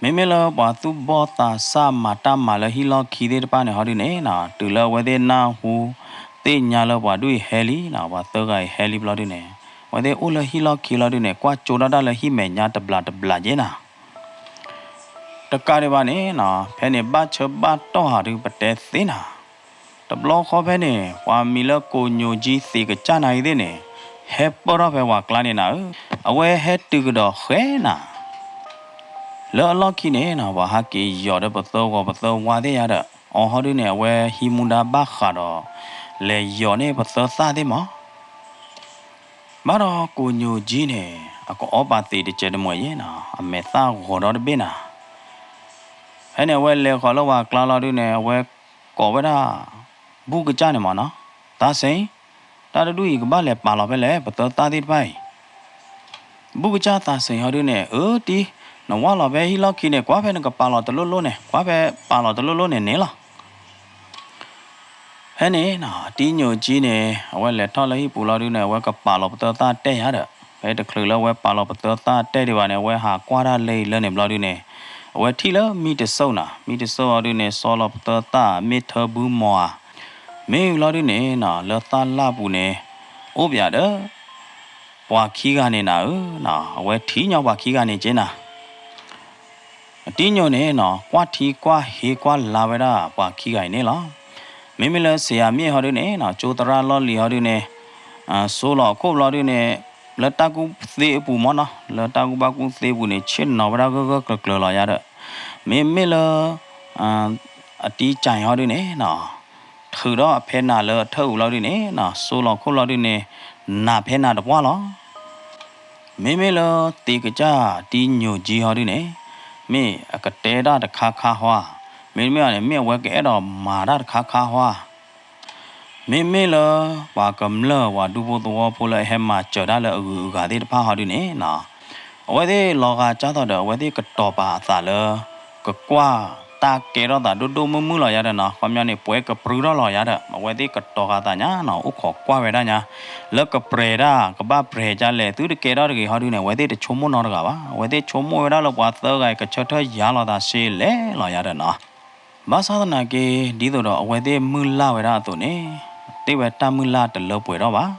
မ့မ့ၢ်လၢပှၤသူၣ်ဘီၣ်သးစၢ်မၤတၢ်မၤလၢဟံၣ်လီၢ်ခံသ့ၣ်တဖၣ်န့ၣ်ဟီဒုန့ၣ်နီၤ တုၤလၢအဝဲသ့ၣ်နၢ်ဟူသ့ၣ်ညါလၢပှၤဒူၣ်အံၤဟဲလံနီၤ ပှၤသၢဂၤအံၤဟဲလံဘျီဒုန့ၣ် အဝဲသ့ၣ်အိၣ်လၢဟံၣ်လီၢ်ခံလီၤဒုန့ၣ် ကွၢ်ကၠိထီၣ်တၢ်လၢဟံၣ်မဲာ်ညါတဘျးတဘျးက့နီၤ တကးဒံးဘၣ်န့ၣ်နီၤ ဖဲန့ၣ်ဘၣ်ဆၢဘၣ်တီၢ်ဟးဒုပတဲသ့နီၤ တဘျီဃီဖဲန့ၣ် ပှၤမံၤလၢကိးညိးကၠံသ့ကစၢ်နၤအံၤသ့ၣ်န့ၣ် ဟဲပၢၢ်ထီၣ်ဖဲပှၤကျါန့ၣ်နၤဧၢ, အဝဲဟဲတုၤကဒီးဃဲနၤ လၢအလီၢ်ခံန့ၣ်နီၤ ပှၤဟးက့ၤယီၤဒီးပသၢဂီၤပသၢဝါသ့ၣ်ယၤဒီး အီၤဟီဒုန့ၣ် အဝဲဟံးမူဒါဘၣ်ဃးဒီး လဲၤယီၤန့ၢ်ပသၢသၣ်သ့ၣ်မး ဘၣ်ဒီးကိးညိးကၠံန့ၣ် အကအီပာ်သံးတစဲးတမှဲာ်ယဲနီၤ အမဲာ်သၣ်ဂီၤဒီတဘ့ၣ်နၤ, ဖဲန့ၣ်အဝဲလဲၤဃီၤလၢပှၤကျါလီၤဒုန့ၣ် အဝဲကိးဝဲဒၣ် ဘူၣ်ကစၢ်န့ၣ်မးနီၤ, သးစ့ၣ်, တၢ်တဒူၣ်အံၤကဘၣ်လဲၤပာ်လီၤဖဲလဲၣ် ပသၢသၣ်သ့ၣ်တဖၣ်အံၤ ဘူၣ်ကစၢ်သးစ့ၣ်ဟီဒုန့ၣ် အၢတံ, နဝၢ်လီၤဖဲဟံၣ်လီၢ်ခံန့ၣ် ကွၢ်ဖဲနကပာ်လီၤတလိၣ်လိၣ်န့ၣ် ကွၢ်ဖဲပာ်လီၤတလိၣ်လိၣ်န့ၣ်န့ၣ်လီၤ. ဖဲန့ၣ်နီၤ အတံညိးကၠံန့ၣ် အဝဲလဲၤထီၣ်လၢဟံၣ်ပူၤလီၤဒုန့ၣ် အဝဲကပာ်လီၤပသၢသၣ်တဲာ်ယၤဒီး ဖဲတချုးလၢအဝဲပာ်လီၤပသၢသၣ်တဲာ်ဒံးဘၣ်န့ၣ် အဝဲဟးကွၢ်တၢ်လၢအံၤလၢန့ၣ်ဘျီဒုန့ၣ် အဝဲထံၣ်လၢမံတစိၣ်နီၤ မံတစိၣ်အီၤဒုန့ၣ် စီလီၤပသၢသၣ်မ့ၢ်ထၢဘူမီၤဧါ, မ့ၢ်လီၤဒုန့ၣ်နီၤ လၢသၣ်လၣ်ပူၤန့ၣ် အိၣ်ပၠးဒီး ပှၤခံဂၤန့ၣ်နၤဧၢ, အဝဲထံၣ်ညီပှၤခံဂၤန့ၣ်က့နၤ အတံညိးန့ၣ်နီၤ ကွၢ်ထံကွၢ်ဟ့ကွၢ်လါဝဲဒၣ်ပှၤခံဂၤအံၤန့ၣ်လီၤ. မ့မ့ၢ်လၢစ့ယၤမ့ၢ်ဟီဒုန့ၣ်နီၤ ကၠိသရၣ်လီၢ်လံၤဟီဒုန့ၣ် စိလီၤအခိၣ်ဘျီဒုန့ၣ် လၢတၢ်ကူၣ်သ့အပူၤမ့ၢ်နီၤ လၢတၢ်ကူၣ်ဘၣ်ကူၣ်သ့အပူၤန့ၣ် ဆ့ၣ်နီၤဝဲဒၣ်ဂၢၢ်ဂၢၢ်ကျၢၤကျၢၤလီၤယၤဒီး မ့မ့ၢ်လၢ အတံကၠဲၣ်ဟီဒုန့ၣ်နီၤ ထုးဒီးအဖဲနၤလၢအထၢၣ်အူလီၤဒုန့ၣ်နီၤ စိလီၤခိၣ်လီၤဒုန့ၣ် နးဖဲနၤတပှၢ်လီၤ. မ့မ့ၢ်လၢသ့ကစၢ်တံညိးကၠံဟီဒုန့ၣ် မ့ၢ်အကတဲတၢ်တခါခါဟီဧါ, မ့တမ့ၢ်ဘၣ်န့ၣ် မ့ၢ်အဝဲကအဲၣ်ဒိးမၤတၢ်တခါခါဟီဧါ, မ့မ့ၢ်လၢပှၤကမျၢၢ်ပှၤဒူဖိသဝီဖိလၢအဟဲမၤစၢၤတၢ်လၢအဂုၤအဂၤသ့ၣ်တဖၣ်ဟီဒုန့ၣ်နီၤ အဝဲသ့ၣ်လီၤဂာ်ကၢ်သိးဒီး အဝဲသ့ၣ်ကတီၤပာ်အသးလၢ ကကွၢ်တၢ်ကဲထီၣ်သးဒိၣ်ဒိၣ်မုၢ်မုၢ်လီၤယၤဒီးနီၤ ခီပညီန့ၣ် ပှဲၤကပြုထီၣ်လီၤယၤဒီး အဝဲသ့ၣ်ကတီၤဃာ်သးညါနီၤ အိၣ်ခိးကွၢ်ဝဲဒၣ်ညါ လၢကပြဲၤတၢ် ကဘၣ်ပြဲၤကလဲၣ် သုတကဲထီၣ်တဂ့ၤဟီဒုန့ၣ် အဝဲသ့ၣ်တဆိကမိၣ်နီတဂၤဘၣ် အဝဲသ့ၣ်ဆိကမိၣ်ဝဲဒၣ်လၢပှၤသၢဂၤအံၤ ကဆၢထၢၣ်ယါလီၤသးစ့လဲၣ်လီၤယၤဒီးနီၤ ဘၣ်ဆၣ်သနာ်က့ ဒ်သိးဒီးအဝဲသ့ၣ်မုၢ်လၢ်ဝဲဒၣ်အသိးန့ၣ် တ့ၢ်ဝဲတၢ်မုၢ်လၢ်တလၢပှဲၤထီၣ်ဘၣ်.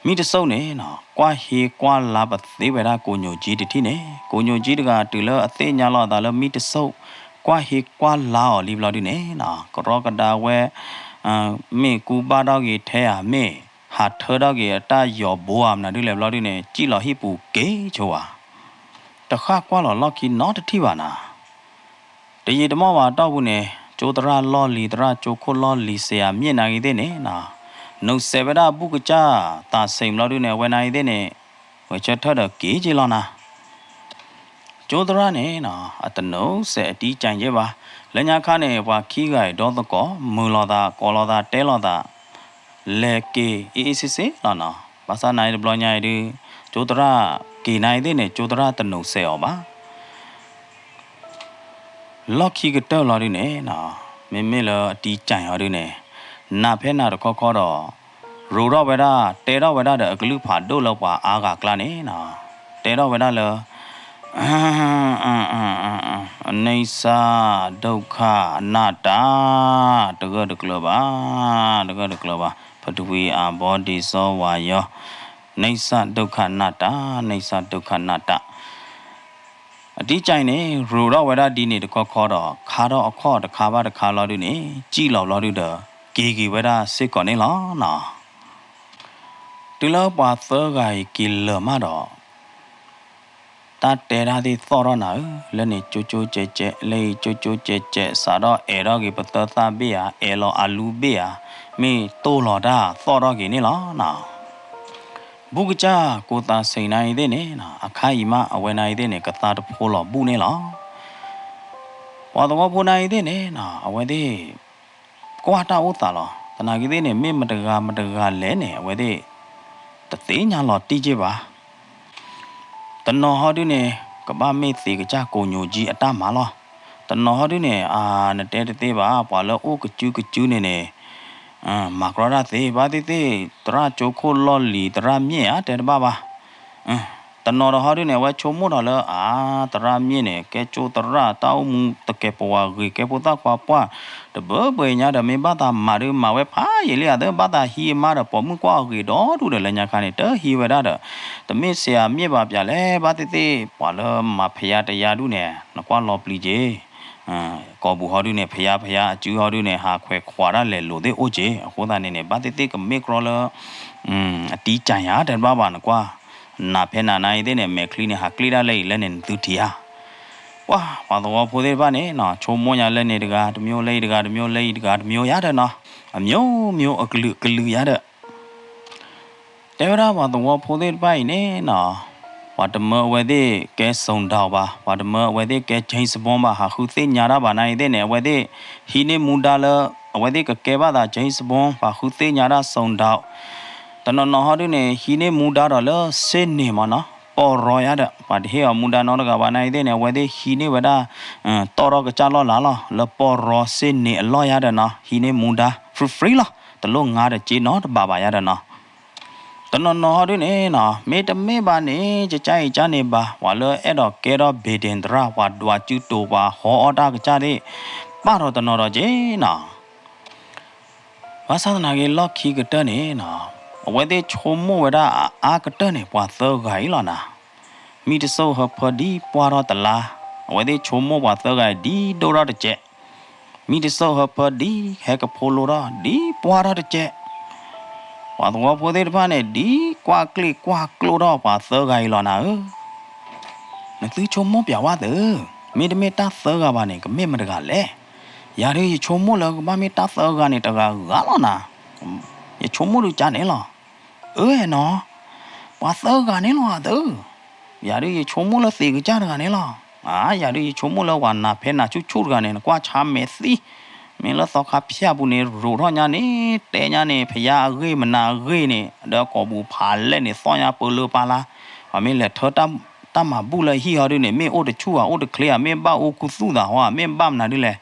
မံတစိၣ်န့ၣ်နီၤ ကွၢ်ဟ့ကွၢ်လါပသ့ဝဲဒၣ်ကိးညိးကၠံတထံၣ်န့ၣ် ကိးညိးကၠံတဂၤ တုၤလၢအသ့ၣ်ညါလီၤအသးလၢမံတစိၣ် ကွၢ်ဟ့ကွၢ်လါအီၤလံဘျီဒုန့ၣ်နီၤ ကရီကဒါဝဲ မ့ၢ်ကူဘၣ်ထီၣ်က့ၤထဲဧါ မ့ၢ်ဟးထၢထီၣ်က့ၤအတၢ်ယီၤဘိဧါ မနုၤဒ်လဲၣ်ဘျီဒုန့ၣ် စံၣ်လီၤဟံၣ်ပူၤက့ၤဆိဝဲ တဃၣ်ကွၢ်လီၤလီၢ်ခံနီတထံၣ်ဘၣ်နၤ တယံာ်တမီၢ်ဘၣ်အတီၢ်ပူၤန့ၣ် ကၠိသရၣ်လီၢ်လံၤ သရၣ်ကၠိခိၣ်လီၢ်လံၤ စ့ယၤမ့ၢ်နၤဂ့ၤသ့ၣ်န့ၣ်နီၤ နုာ်စဲးဝဲဒၣ်ဘူၣ်ကစၢ်သးစ့ၣ်ဘျီဒုန့ၣ် အဝဲနၤဂ့ၤသ့ၣ်န့ၣ် ဂဲၤဆၢထၢၣ်ဒီးက့ၤက့ၤလီၤနၤ ကၠိသရၣ်န့ၣ်နီၤ အတနုာ်စဲးအတံကၠဲးဘၣ်. လၢညါခါန့ၣ် ပှၤခံဂၤအံၤဒီသကိး မုာ်လိာ်သး ကိးလိာ်သး တဲလိာ်သး လဲၤက့ၤအ့ၣ်အ့ၣ်စ့စ့လီၤနီၤ. ဘၣ်ဆၣ်နာ်အံၤတဘျီညါအံၤဒုး ကၠိသရၣ်က့ၤနာ်အံၤသ့ၣ်န့ၣ် ကၠိသရၣ်တနုာ်စဲးအီၤဘၣ်. လီၢ်ခံကတၢၢ်လီၤဒုးန့ၣ်နီၤ မ့မ့ၢ်လၢအတံကၠဲးအီၤဒုးန့ၣ် နးဖဲနးတခီခီဒီး ရိးထီၣ်ဝဲဒၣ် တဲထီၣ်ဝဲဒၣ်ဒီးအကလုၢ်ဖးဒိၣ်လၢပှၤအါဂၤကျါန့ၣ်နီၤ တဲထီၣ်ဝဲဒၣ်လၢ အနိစ္စဒုက္ခအနတ္တ တဂၢၢ်တကျၢၤဘၣ်, တဂၢၢ်တကျၢၤဘၣ်, ပထဝီ အာဘော ဒေဇော ဝါယော အနိစ္စဒုက္ခအနတ္တ, အနိစ္စဒုက္ခအနတ္တ အတံကၠဲးန့ၣ် ရိးထီၣ်ဝဲဒၣ်ဒ်န့ၣ်တခီခီဒီး ခါထီၣ်အခီၣ်တခါဘၣ်တခါလီၤဒုးန့ၣ် ကံၣ်လီၤဘျီဒုးဒီး က့ၤက့ၤဝဲဒၣ်စ့ၢ်ကီးန့ၣ်လီၤနီၤ. တုၤလၢပှၤသၢဂၤအံၤက့ၤလၢာ်မးဒီး တၢ်တဲတၢ်သ့ၣ်သီၣ်ထီၣ်နၤဧၢ, လၢန့ၣ်ကၠိကၠိကၠဲးကၠဲး, လၢအံၤကၠိကၠိကၠဲးကၠဲး, စးထီၣ်အဲၣ်ထီၣ်က့ၤပသၢသၣ်ဘ့ၣ်ဧါ, အဲၣ်လီၤအလူဘ့ၣ်ဧါ, မ့ၢ်တိၢ်လီၤတၢ်သီၣ်ထီၣ်က့ၤန့ၣ်လီၤနီၤ. ဘူးကစၢ်ကိးသးစ့ၣ်နၤအံၤသ့ၣ်န့ၣ်နီၤ အခါအံၤမး အဝဲနၤအံၤသ့ၣ်န့ၣ် ကသါတဖိလီၤဘူးန့ၣ်လီၤ. ပှၤသဝီဖိနၤအံၤသ့ၣ်န့ၣ်နီၤ အဝဲသ့ၣ် ကွၢ်တၢ်အိၣ်သးလီၤ. သနာ်က့သ့ၣ်န့ၣ် မ့ၢ်မတဂၤမတဂၤလဲၣ်န့ၣ် အဝဲသ့ၣ် တသ့ၣ်ညါလီၤတံၢ်က့ၤဘၣ်. တနီၤဟီဒုးန့ၣ် ကဘၣ်မ့ၢ်သ့ကစၢ်ကိးညိးကၠံအတၢ်မၤလီၤ. တနီၤဟီဒုးန့ၣ် အနတဲတသ့ဘၣ် ပှၤလၢအိၣ်ကစုကစုန့ၣ်န့ၣ် မၤကြီတၢ်သ့ ဘၣ်သ့ၣ်သ့ၣ် သရၣ်ကၠိခိၣ်လီၢ်လံၤ သရၣ်မ့ၢ်ဧါ တဲတဘၣ်ဘၣ်. တနီၤဒီးဟီဒုးန့ၣ် အဝဲဆိကမိၣ်ထီၣ်လၢ အါ သရၣ်မ့ၢ်န့ၣ် ကဲကၠိသရၣ် တၢ်အိၣ်မူတကဲးပဝးဂ့ၤ ကဲဖိသၣ်ခွါပှၢ် တဘၢဘၢညါဒီး မ့ၢ်ဘၣ်သးမၤဒုးမၤဝဲဖးယံာ်လံဧါ သၢဘၣ်သးဟံးအမါဒီး ပိာ်မုၣ်ကွၢ်အဂ့ၤဒီဒူၣ်ဒီး လၢညါခါန့ၣ် တဟံးဝဲဒၣ်ဒီး တမ့ၢ်စ့ၢ်အမ့ၢ်ဘၣ်ပၠးလဲၣ် ဘၣ်သ့ၣ်သ့ၣ် ပှၤလၢမၤဖယါတယါဒူၣ်န့ၣ် နကွၢ်လီၤပျံၤက့ၤ ကိာ်ပူၤဟီဒုးန့ၣ် ဖယါဖယါအစုဟီဒုးန့ၣ် ဟးခွဲးခွးတၢ်လဲၤလိာ်သ့ၣ်အိၣ်က့ၤ အဃိသတးန့ၣ်န့ၣ် ဘၣ်သ့ၣ်သ့ၣ်ကမ့ၢ်ကြီလၢ အတံကၠဲးဧါ တဲတဘၣ်ဘၣ် နကွၢ် နးဖဲနးနၤအံၤသ့ၣ်န့ၣ် မဲာ်ချံန့ၣ် ဟးကျ့တၢ်လၢအံၤလၢန့ၣ် နသုထံၣ်ဧါ. ပှၤ ပှၤသဝီဖိသ့ၣ်တဖၣ်န့ၣ်နီၤ ဆိကမိၣ်ညါလၢန့ၣ်တဂၤတမျိုး လၢအံၤတဂၤတမျိုး လၢအံၤတဂၤတမျိုးယါဒီးနီၤ အမျိုးမျိုး အကလုာ်ကလုာ်ယါဒီး တဲဝဲဒၣ်ပှၤသဝီဖိသ့ၣ်တဖၣ်အံၤန့ၣ်နီၤ ပှၤတမၢအဝဲသ့ၣ်ကဲစုံဒၤဘၣ်, ပှၤတမၢအဝဲသ့ၣ်ကဲ James Bond ဘၣ် ဟးဃုသ့ၣ်ညါတၢ်ဘၣ်နၤအံၤသ့ၣ်န့ၣ် အဝဲသ့ၣ်ဟံးန့ၢ်မူဒါလၢ အဝဲသ့ၣ်ကကဲဘၣ်သး James Bond ပှၤဃုသ့ၣ်ညါတၢ်စုံဒၤ တနီၤနီၤဟီဒုးန့ၣ် ဟံးန့ၢ်မူဒါဒီးလၢစ့န့ၣ်မ့ၢ်နီၤ ပီၢ်ရီယါဒီး ပှၤတဟ့ၣ်အီၤမူဒါနီတဂၤဘၣ်နၤအံၤသ့ၣ်န့ၣ် အဝဲသ့ၣ်ဟံးန့ၢ်ဝဲဒၣ် တီၢ်ထီၣ်ကစၢ်လီၢ်လၤလီၤ လၢပီၢ်ရီစ့န့ၣ်အလီၢ်ယါဒီးနီၤ ဟံးန့ၢ်မူဒါ free free လီၤ တလိၣ်ငါတစ့နီတဘးဘၣ်ယါဒီးနီၤ တနီၤနီၤဟီဒုးန့ၣ်နီၤ မ့တမ့ၢ်ဘၣ်န့ၣ် ကကၢ်အံၤကၢ်န့ၣ်ဘၣ် ပှၤလၢအဲၣ်ဒိးကဲထီၣ် Biden သရၣ် ပှၤဒွးစုတိာ် ပှၤဟီအီၣ်တၢ်ကစၢ်သ့ၣ် ပာ်ထီၣ်တနီၤဒီးက့ၤနီၤ ဘၣ်ဆၣ်သနာ်က့ လီၢ်ခံကတၢၢ်န့ၣ်နီၤ အဝဲသ့ၣ်ဆိကမိၣ်ဝဲဒၣ်အအါကတၢၢ်န့ၣ် ပှၤသၢဂၤအံၤလီၤနၤ မံတစိၢ်ဟၢဖၢဒ်ပှၢ်ထီၣ်တလါ အဝဲသ့ၣ်ဆိကမိၣ်ပှၤသၢဂၤအံၤဒ်ဒိၣ်ထီၣ်တစဲး မံတစိၢ်ဟၢဖၢဒ်ဟဲကဖိလိထီၣ် ဒ်ပှၢ်ထီၣ်တစဲး ပှၤသဝီဖိသ့ၣ်တဖၣ်န့ၣ် ဒ်ကွၢ်ကျ့ၣ်ကွၢ်ကျိၣ်ထီၣ်ပှၤသၢဂၤအံၤလီၤနၤဧၢ နသုဆိကမိၣ်ပျးဝဲသု, မ့တမ့ၢ်တၢ်သၢဂၤဘၣ်န့ၣ် ကမ့ၢ်မတဂၤလဲၣ်. ယၤဒုးယဆိကမိၣ်လၢကဘၣ်မ့ၢ်တၢ်သၢဂၤန့ၣ် တဂၤဂၤလီၤနၤ. ယဆိကမိၣ်ဒုးကါန့ၣ်လီၤ. အၢနီၤ, ပှၤသၢဂၤန့ၣ်လီၤသု. ယၤဒုးယဆိကမိၣ်လၢသ့ၣ်ကစၢ်တဂၤန့ၣ်လီၤ. အါ ယၤဒုးယဆိကမိၣ်လၢပှၤနးဖဲနးဆူၣ်ဆူၣ်တဂၤန့ၣ် နကွၢ်ဆါမဲာ်သံ, မ့ၢ်လၢသီခါဖၠၣ်ပူၤန့ၣ် ရိးထီၣ်ညါန့ၣ် တဲညါန့ၣ် ဖယါအဂ့ၢ်မနၤအဂ့ၢ်န့ၣ် ဒီးကိာ်ပူၤဖးလဲၢ်န့ၣ် သီၣ်ညါပၢလၢပၢလါ, ပှၤမ့ၢ်လဲၤထၢ တၢ်မၤဘူၣ်လၢဟံၣ်ဟီဒုးန့ၣ် မ့ၢ်အိၣ်တဆူၣ်ဧါ အိၣ်တချ့ဧါ, မ့ၢ်ဘၣ်အိၣ်ခူသူၣ်သးဟီဧါ, မ့ၢ်ဘၣ်မနုၤဒ်လဲၣ်.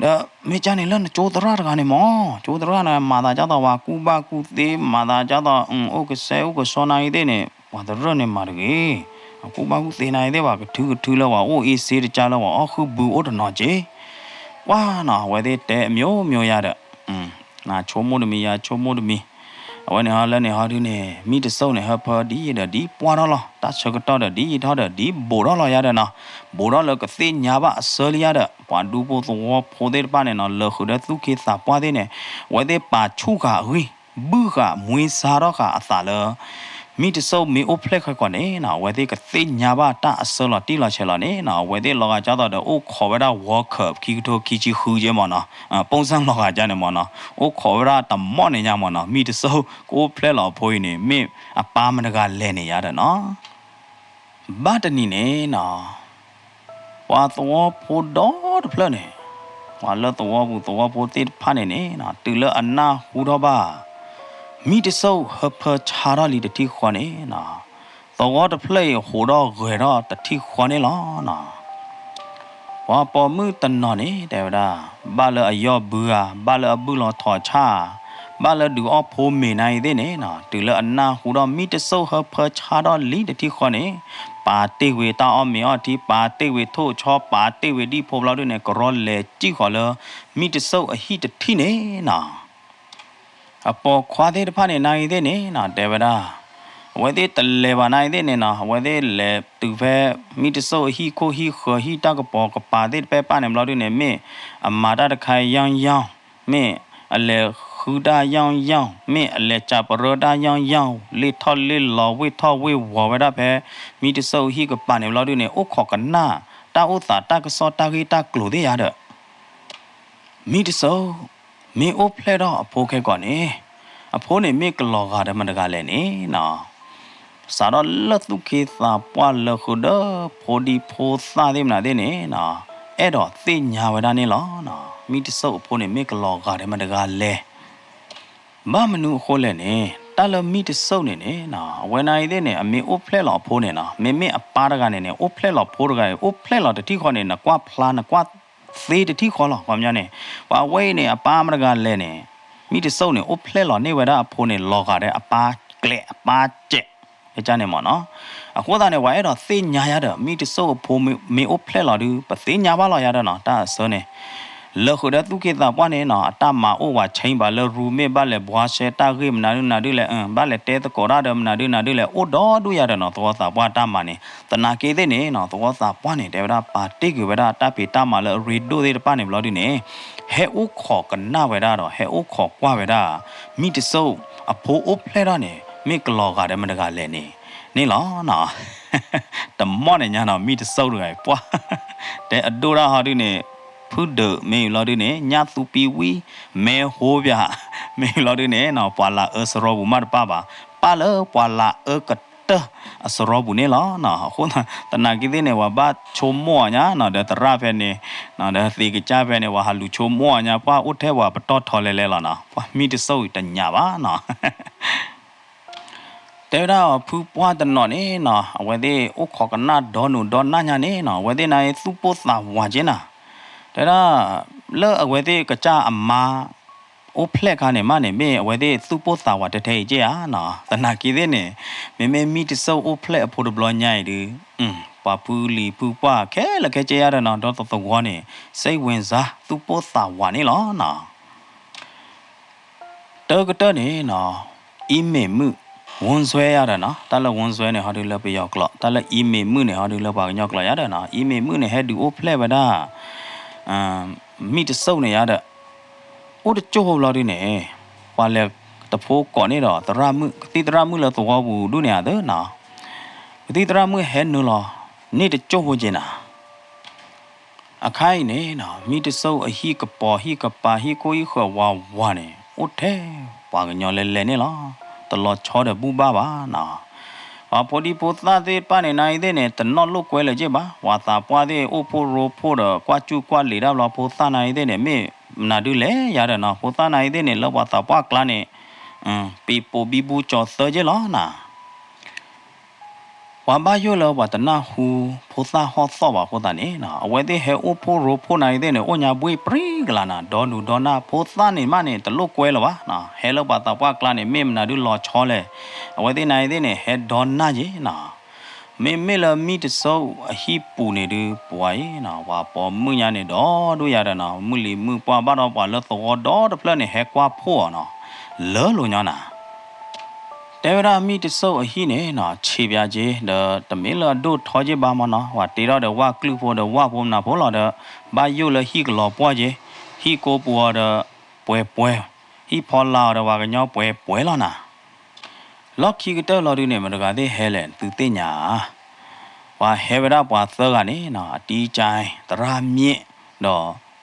ဒီးမ့ၢ်ကၢ်န့ၣ်လၢနကၠိသရၣ်တဂၤန့ၣ်မး, ကၠိသရၣ်န့ၣ် မၤသးဒ်သိးပှၤကူၣ်ဘၣ်ကူၣ်သ့, မၤသးဒ်သိး အိၣ်ကစဲအိၣ်ကစီနၤအံၤသ့ၣ်န့ၣ် ပှၤသရၣ်န့ၣ်မၤတဂ့ၤ, အကူၣ်ဘၣ်ကူၣ်သ့နၤအံၤသ့ၣ် ပှၤကထုကထုလၢပှၤအိၣ်အ့စ့တကၢ်လၢပှၤအီၣ်ဃုဘုအိၣ်တနီၤက့ၤ. ကွၢ်နီၤ အဝဲသ့ၣ်တဲအမျိုးမျိုးယါဒီး နၤဆိကမိၣ်တမံၤ ယၤဆိကမိၣ်တမံၤ, အဝဲန့ၣ်ဟီလၢန့ၣ်ဟီဒုးန့ၣ် မံတစိၢ်န့ၣ် ဟၢဖၢဒ်ယံာ်ဒီးဒ်ပှၢ်ထီၣ်လီၤ, တၢ်ဆၢကတီၢ်ဒီးဒ်ယံာ်ထီၣ်ဒီး ဒ်ဘူးထီၣ်လီၤယါဒီးနီၤ, ဘူးထီၣ်လၢကသ့ၣ်ညါဘၣ်အဆၢလံယါဒီး ပှၤဒူဖိသဝီဖိသ့ၣ်တဖၣ်န့ၣ်နီၤ လၢာ်ဃုာ်ဒီးသူၣ်က့သးပှၢ်သ့ၣ်န့ၣ် အဝဲသ့ၣ်ပာ်ဆူၣ်ဃာ်အဂံၢ် ဘုၣ်ဃာ်မွှ့ဆါထီၣ်ဃာ်အသးလၢ မံတစိၢ်မ့ၢ်အိၣ်ဖျဲၣ်ခဲကိာ်န့ၣ်နီၤ အဝဲသ့ၣ်ကသ့ၣ်ညါဘၣ်တၢ်အဆၢလီၤတံၢ်လီၤဆဲးလီၤန့ၣ်နီၤ အဝဲသ့ၣ်လီၤဂာ်ကၢ်သိးဒီးအိၣ်ခိးဝဲဒၣ် World Cup ခံကထိခံဆံဃုက့ၤမးနီၤ, ပိၢ်စၢ်လီၤဂာ်ကၢ်န့ၣ်မးနီၤ အိၣ်ခိးဝဲဒၣ်တမီၣ်န့ၣ်ညါမးနီၤ မံတစိၢ်ကအိၣ်ဖျဲၣ်လီၤအဖိအံၤန့ၣ် မ့ၢ်အပၢ်မတဂၤလဲၤန့ၣ်ယါဒီးနီၤ ဘၣ်တနံၤန့ၣ်နီၤ ပှၤသဝီဖိဒီတဖျၢၣ်န့ၣ်, ပှၤလၢသဝီပူၤသဝီဖိသ့ၣ်တဖၣ်န့ၣ်န့ၣ် တုၤလၢအနၢ်ဟူထီၣ်ဘၣ် မံတစိၣ်ဟၢဖၢဆါထီၣ်လံတထံၣ်ဃီန့ၣ်, သဝီတဖျၢၣ်အံၤဟူးထီၣ်ဂဲၤထီၣ်တထံၣ်ဃီန့ၣ်လီၤ. ပှၤပိာ်မုၣ်တနီၤန့ၣ် တဲဝဲဒၣ်, ဘၣ်လၢအယီၢ်ဘုဧါ, ဘၣ်လၢအဘုၣ်လီၤထိးဆၣ်, ဘၣ်လၢဒုးအီၣ်ဖိမ့ၤနၤအံၤသ့ၣ်န့ၣ်, တုၤလၢအနၢ်ဟူထီၣ်မံတစိၣ်ဟၢဖၢဆါထီၣ်လံတထံၣ်ဃီန့ၣ်, ပာ်တ့ၢ်ကွံာ်တၢ်အီၣ်မ့ၤအီထံ, ပာ်တ့ၢ်ကွံာ်ထိၣ်ဆီ, ပာ်တ့ၢ်ကွံာ်ဒံၣ်ဖိဘျီဒုန့ၣ် ကရီလဲၤစံၣ်ဃီၤလၢ မံတစိၣ်အဟံၣ်တထံၣ်န့ၣ်နီၤ. အပိာ်ခွါသ့ၣ်တဖၣ်န့ၣ် နၤအံၤသ့ၣ်န့ၣ်နီၤ တဲဝဲဒၣ်, အဝဲသ့ၣ်တလဲၤဘၣ်နၤအံၤသ့ၣ်န့ၣ်နီၤ, အဝဲသ့ၣ်လဲၤတုၤဖဲ မံတစိၣ်အဟံၣ်ခိၣ်ဟံၣ်ဃၢၤဟံၣ်တၢ်ကပီၤကပၤသ့ၣ်တဖၣ်န့ၣ်ဘျီဒုန့ၣ် မ့ၢ်အမၤတၢ်တခါယီၢ်ယီၢ်, မ့ၢ်အလဲၤဃုတၢ်ယီၢ်ယီၢ်, မ့ၢ်အလဲၤစးပရၢတၢ်ယီၢ်ယီၢ်, လ့ၣ်ထီၣ်လ့ၣ်လီၤဝ့ၢ်ထီၣ်ဝ့ၢ်ဝီၤဝဲဒၣ်ဖဲ မံတစိၣ်အဟံၣ်ကပၤန့ၣ်ဘျီဒုန့ၣ် အိၣ်ခိးကနၣ် တၢ်အိၣ်သးတၢ်ကစီၣ်တၢ်ဂ့ၢ်တၢ်ကျိၤသ့ၣ်ယါဒီး မံတစိၣ် မ့ၢ်အိၣ်ဖျဲၣ်ထီၣ်အဖိခဲကိာ်န့ၣ်, အဖိန့ၣ်မ့ၢ်ကလီၤဂာ်ဒီးမတဂၤလဲၣ်န့ၣ်နီၤ. စးထီၣ်လၢသူၣ်က့သးပှၢ်လၢဃုာ်ဒီးဖိဒံဖိသၣ်သ့ၣ်မနုၤသ့ၣ်န့ၣ်နီၤ, အဲၣ်ဒိးသ့ၣ်ညါဝဲဒၣ်န့ၣ်လီၤ. မံတစိၣ်အဖိန့ၣ်မ့ၢ်ကလီၤဂာ်ဒီးမတဂၤလဲၣ် ဘၣ်မနုၤအဃိလဲၣ်န့ၣ်, တၢ်လၢမံတစိၣ်န့ၣ်န့ၣ်နီၤ အဝဲနၤအံၤသ့ၣ်န့ၣ် အမ့ၢ်အိၣ်ဖျဲၣ်လီၤအဖိန့ၣ်နီၤ, မ့မ့ၢ်အပၢ်တဂၤန့ၣ်န့ၣ် အိၣ်ဖျဲၣ်လီၤဖိတဂၤအံၤ အိၣ်ဖျဲၣ်လီၤတထံၣ်ဃီန့ၣ် နကွၢ်ဖျါနကွၢ်သ့တထံၣ်ဃီလီၤ. ခီပညီန့ၣ် ပှၤအဝဲအံၤန့ၣ် အပၢ်မတဂၤလဲၣ်န့ၣ်, မံတစိၣ်န့ၣ် အိၣ်ဖျဲၣ်လီၤန့ၢ်ဝဲဒၣ်အဖိန့ၣ် လီၤဂာ်ဒီးအပၢ်ကျဲးအပၢ်စဲး ကန့ၣ်မ့ၢ်နီၤ. အဃိသတးန့ၣ် ပှၤအဲၣ်ဒိးသ့ၣ်ညါယါဒီး မံတစိၣ်အဖိမ့ၢ်အိၣ်ဖျဲၣ်လီၤဒုး ပသ့ၣ်ညါဘၣ်လီၤယါဒီးနီၤ တၢ်အဆၢန့ၣ် လၢဃုာ်ဒီးသူၣ်က့သးပှၢ်န့ၣ်နီၤ အတၢ်မၤအိၣ်ဝးဆ့ဘၣ်လၢရူမ့ၢ်ဘၣ်လဲၤဘှါရှဲတၢ်ဂ့ၢ်မနုၤဒုနၤဒုလဲၣ်, ဘၣ်လဲၤတဲသကိးတၢ်ဒီးမနုၤဒုနၤဒုလဲၣ် အိၣ်ဒီဒူၣ်ယါဒီးနီၤ သဝီသးပှၢ်တၢ်မၤန့ၣ် သနာ်က့သ့ၣ်န့ၣ်နီၤ သဝီသးပှၢ်န့ၣ် တဲဝဲဒၣ်ပာ်တ့ၢ်ကွံာ်ဝဲဒၣ်တၢ်ဖံးတၢ်မၤလၢအရ့ဒိၣ်သ့ၣ်တဖၣ်န့ၣ်ဘျီဒုန့ၣ် ဟဲအိၣ်ခိးကနၣ်ဝဲဒၣ်ဒီး ဟဲအိၣ်ခိးကွၢ်ဝဲဒၣ် မံတစိၣ်အဖိအိၣ်ဖျဲၣ်ထီၣ်န့ၣ် မ့ၢ်ကလီၤဂာ်ဒီးမတဂၤလဲၣ်န့ၣ် န့ၣ်လီၤနီၤ. တမီၢ်န့ၣ်ညါနီၤ မံတစိၣ်တဂၤအံၤ ပှၢ် တဲအဒိၣ်တၢ်ဟီဒုန့ၣ် ဖုဒုးမ့ၢ်ဘျီဒုန့ၣ် ညၣ်သူပံဝံ မဲဟိပၠး မ့ၢ်ဘျီဒုန့ၣ်နီၤ ပှၤလၤအၢစရီပူၤမးတပၣ်ဘၣ်, ပၣ်လၢပှၤလၤအၢကတၢၢ်အစရီပူၤန့ၣ်လီၤနီၤ. အဃိသနာ်က့သ့ၣ်န့ၣ် ပှၤဘၣ်ဆိကမိၣ်အီၤညါနီၤ ဒီးသရၣ်ဖဲန့ၣ် ဒီးသံးကစၢ်ဖဲန့ၣ် ပှၤဟးလူၤဆိကမိၣ်အီၤညါ ပှၢ်အိၣ်ထဲပှၤပတီၢ်ထီလဲၤလဲၤလီၤနီၤ ပှၢ်မံတစိၣ်အံၤတညးဘၣ်နီၤ တဲဝဲဒၣ်ဖုပှၢ်တနီၤန့ၣ်နီၤ အဝဲသ့ၣ်အိၣ်ခိးကနၣ်ဒီနုာ်ဒီနၢ်ညါန့ၣ်နီၤ အဝဲသ့ၣ်န့ၣ်သူၣ်ပိၢ်သးဝးက့နၤ, တဲဒၣ် လၢအဝဲသ့ၣ်ကစၢ်အမါ အိၣ်ဖျဲၣ်ခါန့ၣ်မးန့ၣ် မ့ၢ်အဝဲသ့ၣ်သူၣ်ပိၢ်သးဝးထဲထဲအံၤက့ဧါနီၤ. သနာ်က့သ့ၣ်န့ၣ် မ့မ့ၢ်မံတစိၣ်အိၣ်ဖျဲၣ်အဖိတဘျီညါအံၤဒုး ပှၤဖုလံၤဖုပှၢ်ခဲလၢာ်ခဲဆ့ယါဒီးနီၤ ဒီသဝီန့ၣ် စိတ်ဝင်စား သူၣ်ပိၢ်သးဝးန့ၣ်လီၤနီၤ. တၢ်ကတၢၢ်န့ၣ်နီၤ အံၤမ့ၢ်မုၣ် ဝူဆွဲယါဒီးနီၤ တၢ်လၢဝူဆွဲန့ၣ် ဟီဒုလၢပယီၤကျိာ် တၢ်လၢအံၤမ့ၢ်မုၣ်န့ၣ် ဟီဒုလၢပှၤကညီကျိာ်ယါဒီးနီၤ အံၤမ့ၢ်မုၣ်န့ၣ် ဟဲဒုးအိၣ်ဖျဲၣ်ဝဲဒၣ် မံတစိၣ်န့ၣ်ယါဒီး အိၣ်တကၠိၢ်ဖိဘျီဒုန့ၣ် ပှၤလဲၤတဖိကိးန့ၢ်ဒီးသရၣ်မုၣ် ကသံၣ်သရၣ်မုၣ်လၢသဝီပူၤဒုန့ၣ်ဧါသၢနီၤ ကသံၣ်သရၣ်မုၣ်ဟဲနုာ်လီၤ န့ၢ်တကၠိၢ်ဖိက့နၤ အခါအံၤန့ၣ်နီၤ မံတစိၣ်အဟံၣ်ကပီၤဟံၣ်ကပၤဟံၣ်ခိၣ်ဟံၣ်ဃၢၤဝးဝးန့ၣ် အိၣ်ထဲပှၤကညီလဲၤလဲၤန့ၣ်လီၤ. တလီၤဆီဒီးဘူၣ်ဘၣ်ဘၣ်နီၤ. ပှၤဖိဒံဖိသၣ်သ့ၣ်တဖၣ်န့ၣ် နၤအံၤသ့ၣ်န့ၣ် တနီၣ်လိာ်ကွဲလၢၤက့ဘၣ်. ပှၤသးပှၢ်သ့ၣ်အိၣ်ဖှိၣ်ရိဖှိၣ်ဒီး ကွၢ်ကူၣ်ကွၢ်လံာ်တၢ်ဘျီ ဖိသၣ်နၤအံၤသ့ၣ်န့ၣ် မ့ၢ်မနုၤဒုလဲၣ်ယါဒီးနီၤ ဖိသၣ်နၤအံၤသ့ၣ်န့ၣ် လၢပှၤသးပှၢ်ကျါန့ၣ် ပံၤပိာ်ဘံဘူကၠီၤသၢက့လီၤနီၤ. ပှၤဘၣ်ယိၣ်လၢပှၤတနၢ်ဟူဖိသၣ်ဟီၣ်သီၣ်ဘၣ်အဃိသတးန့ၣ် အဝဲသ့ၣ်ဟဲအိၣ်ဖှိၣ်ရိဖှိၣ်နၤအံၤသ့ၣ်န့ၣ် အိၣ်ညါဘှ့ၣ်ပြံကလးနၤ ဒီနုာ်ဒီနၢ် ဖိသၣ်န့ၣ်မးန့ၣ် တလိာ်ကွဲလၢၤဘၣ်. ဟဲလၢပှၤသးပှၢ်ကျါန့ၣ် မ့ၢ်မနုၤဒုလီၤဆီလဲၣ်. အဝဲသ့ၣ်နၤအံၤသ့ၣ်န့ၣ် ဟဲဒီနၢ်က့နီၤ. မ့မ့ၢ်လၢမံတစိၣ်အဟံၣ်ပူၤန့ၣ်ဒုး ပှၤအံၤနီၤ ပှၤပိာ်မုၣ်ညါန့ၣ် ဒီဒူၣ်ယါဒီးနီၤ မုၢ်လံၤမုၢ်ပှၢ်ဘၣ်ဒီးပှၤလၢသဝီဒီတဖျၢၣ်န့ၣ် ဟဲကွၢ်ဖှိၣ်အီၤနီၤ လၢလိၤညီနၤ တဲဝဲဒၣ်မံတစိၣ်အဟံၣ်န့ၣ်နီၤ ဆံးပၠးက့ ဒီးတမ့ၢ်လၢအဒိၣ်ထီက့ဘၣ်မနီၤ ပှၤတ့ထီၣ်ဒီးဝၣ်ကျုၢ်ဖိဒီးဝၣ်ဖိမနၤဖိလီၤဒီး ဘၣ်ယိၣ်လၢဟံၣ်ကလီၤပှီၢ်က့ ဟံၣ်ကိးပူၤအီၤဒီး ပှဲၤပှဲၤ ဟံၣ်ဖီလာ်အီၤဒီးပှၤကညီပှဲၤပှဲၤလီၤနၤ. လီၢ်ခံကတၢၢ်လီၤဒုန့ၣ် မတဂၤသ့ၣ်ဟဲလဲၣ် သုသ့ၣ်ညါဧါ. ပှၤဟဲဝဲဒၣ်ပှၤသၢဂၤန့ၣ်နီၤ အတံကၠဲ သရၣ်မ့ၣ်